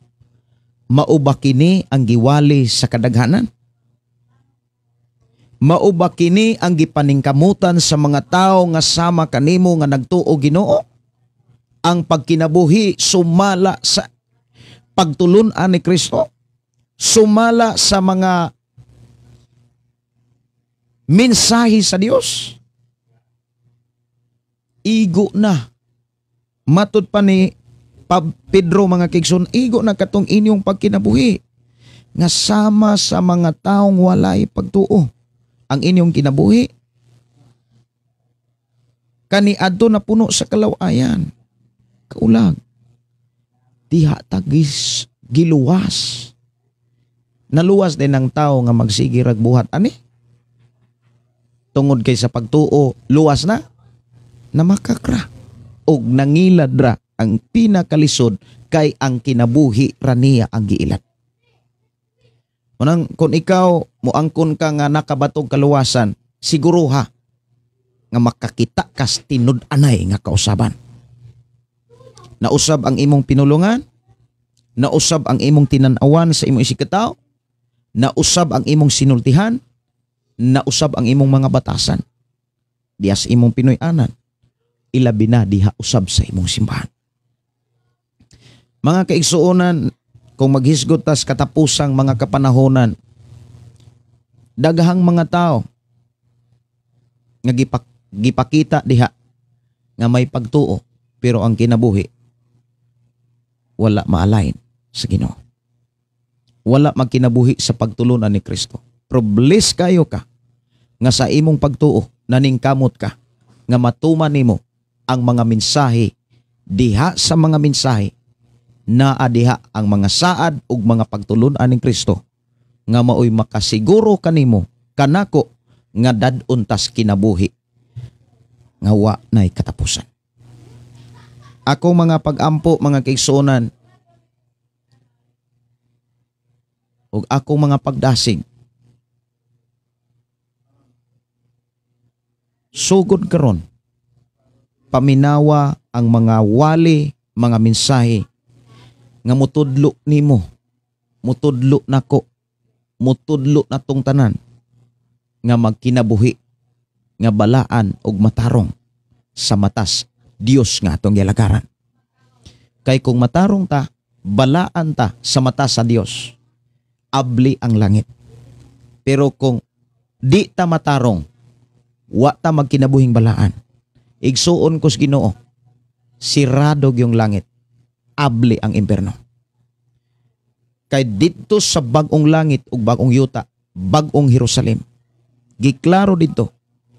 mao ba kini ang giwali sa kadaghanan? Mao ba kini ang gipaningkamutan sa mga tao nga sama kanimo nga nagtuo Ginoo? Ang pagkinabuhi sumala sa pagtulun-an ni Kristo, sumala sa mga mensahe sa Dios. Igo na. Matud pa ni Pedro mga kaigsoon, igo na katong inyong pagkinabuhi nga sama sa mga taong walay pagtuo. Ang inyong kinabuhi kaniadto na puno sa kalawayan, kaulag. Diha tagis giluwas. Naluwas din ang tao nga magsige rag buhat ani. Tungod kay sa pagtuo, luwas na na makakra og nangilad ra ang pinakalisod kay ang kinabuhi ra niya ang giilat. Unang kung ikaw moangkon ka nga nakabatog kaluwasan, siguruha nga makakita kas tinud-anay nga kausaban. Nausab ang imong pinulungan, nausab ang imong tinan-awan sa imong isigkatawo, nausab ang imong sinultihan, nausab ang imong mga batasan. Diha sa imong Pinoy-anan, ilabi na diha usab sa imong simbahan. Mga kaigsuonan, kung maghisgot tas katapusang mga kapanahonan, daghang mga tao nga gipakita diha nga may pagtuo, pero ang kinabuhi wala maalain sa Ginoo. Wala magkinabuhi sa pagtulunan ni Kristo. Pero bless kayo ka nga sa imong pagtuo naningkamot ka nga matuman nimo ang mga mensahe diha sa mga mensahe naa diha ang mga saad ug mga pagtulunan ni Kristo nga maoy makasiguro kanimo kanako nga dad-on tas kinabuhi nga wa nay katapusan. Ako mga pag-ampo mga kaigsuonan ug akong mga pagdasig, sugod karon paminawa ang mga wali, mga mensahe nga mutudlo nimo, mutudlo nako, mutudlo natong tanan nga magkinabuhi nga balaan og matarong sa matas Dios nga atong gilakaran. Kay kung matarong ta, balaan ta sa mata sa Dios, abli ang langit. Pero kung di ta matarong, wa ta magkinabuhing balaan, igsuon ko sa Ginoo, sirado yung langit, abli ang impierno. Kay didto sa bag-ong langit ug bag-ong yuta, bag-ong Jerusalem, giklaro didto,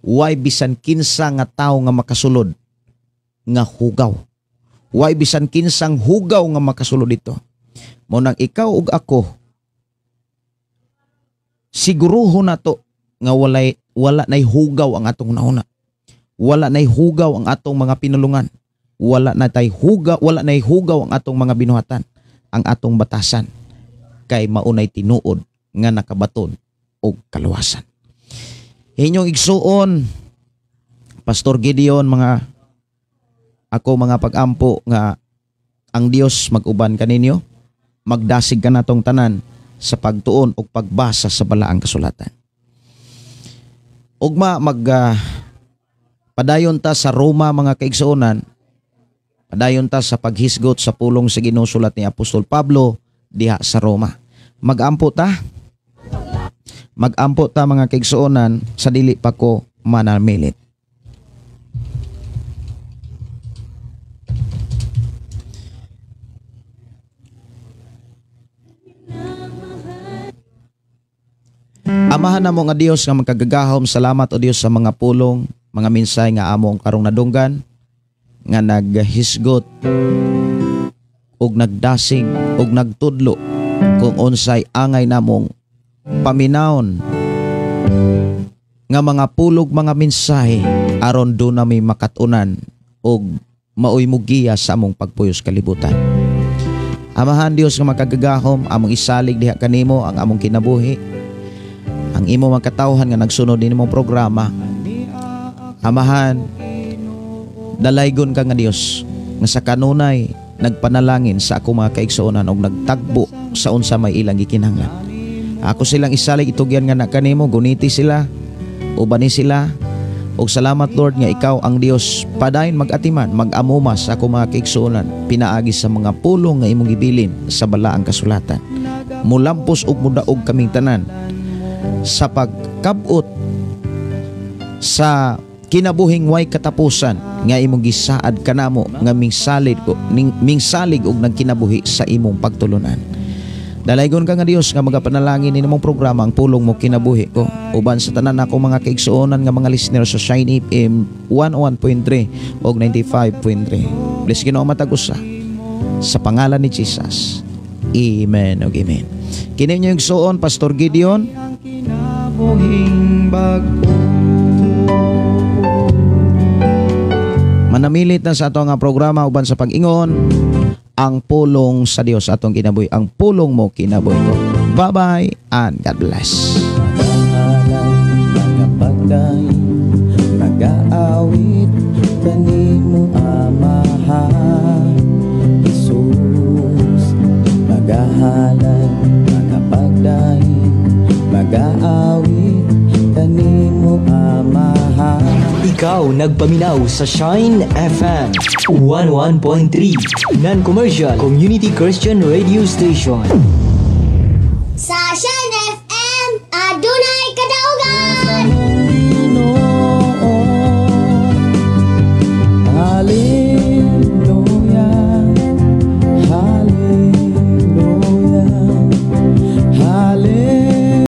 way bisan kinsa nga tawo nga makasulod nga hugaw. Way bisan kinsang hugaw nga makasulod dito. Mao nang ikaw ug ako, siguruho nato nga wala nay hugaw ang atong hunahuna. Wala nay hugaw ang atong mga pinulungan. Wala na tay hugaw, wala nay hugaw ang atong mga binuhatan, ang atong batasan, kay maunay tinuod nga nakabaton og kaluwasan. Inyong igsuon, Pastor Gideon, mga ako mga pag-ampo nga ang Dios mag-uban kaninyo, magdasig ka natong tanan sa pagtuon o pagbasa sa balaang kasulatan. Ugma mag padayon ta sa Roma mga kaigsuonan, padayon ta sa paghisgot sa pulong sa Ginoo sulat ni Apostol Pablo diha sa Roma. Magampo ta mga kaigsuonan sa dili pa ko manamilit. Amahan namo nga Dios nga makagagahom, salamat o Dios sa mga pulong, mga mensahe nga among karong nadunggan nga naghisgot ug nagdasig ug nagtudlo kung unsay angay namong paminawon nga mga pulog, mga mensahe, aron do nami makatunan ug maoy mugiya sa among pagpuyos kalibutan. Amahan Dios nga makagagahom, among isalig diha kanimo ang among kinabuhi, ang imo mga katawhan nga nagsunod din imong programa. Amahan, dalaygon ka nga Dios nga sa kanunay nagpanalangin sa ako mga kaigsuonan og nagtagbo sa unsa may ilang gikinahanglan. Ako silang isalig, itugyan nga na kanimo, guniti sila, ubani sila. Og salamat, Lord, nga ikaw ang Dios padayon mag-atiman, mag-amuma sa ako mga kaigsuonan pinaagi sa mga pulong nga imong gibilin sa balaang kasulatan. Mulampos ug mudaog kaming tanan sa pagkabot sa kinabuhing way katapusan nga imong gisaad kanamo nga mingsalig o mingsalig og nagkinabuhi sa imong pagtulunan. Dalaygon ka nga Dios nga magapanalangin ni mong programa, Ang Pulong Mo Kinabuhi Ko, uban sa tanan ako mga kaigsuonan nga mga listener sa Shine FM 101.3 og 95.3. Bless Ginoo matag usa. Sa pangalan ni Jesus. Amen ug amen. Kini inyong igsuon, Pastor Gideon. Kinabuhing bag-o. Manamilit na sa ato nga programa uban sa pag-ingon ang pulong sa Dios atong kinabuhi, Ang Pulong Mo Kinabuhi Ko. Bye-bye and God bless. Magahalay, magapagday, magaawit kanimo, Amahan Jesus. Magahalay, magapagday, magaawit kanimo, Amahan. Ikaw nagpaminaw sa Shine FM 11.3, Non-commercial Community Christian Radio Station. Sa Shine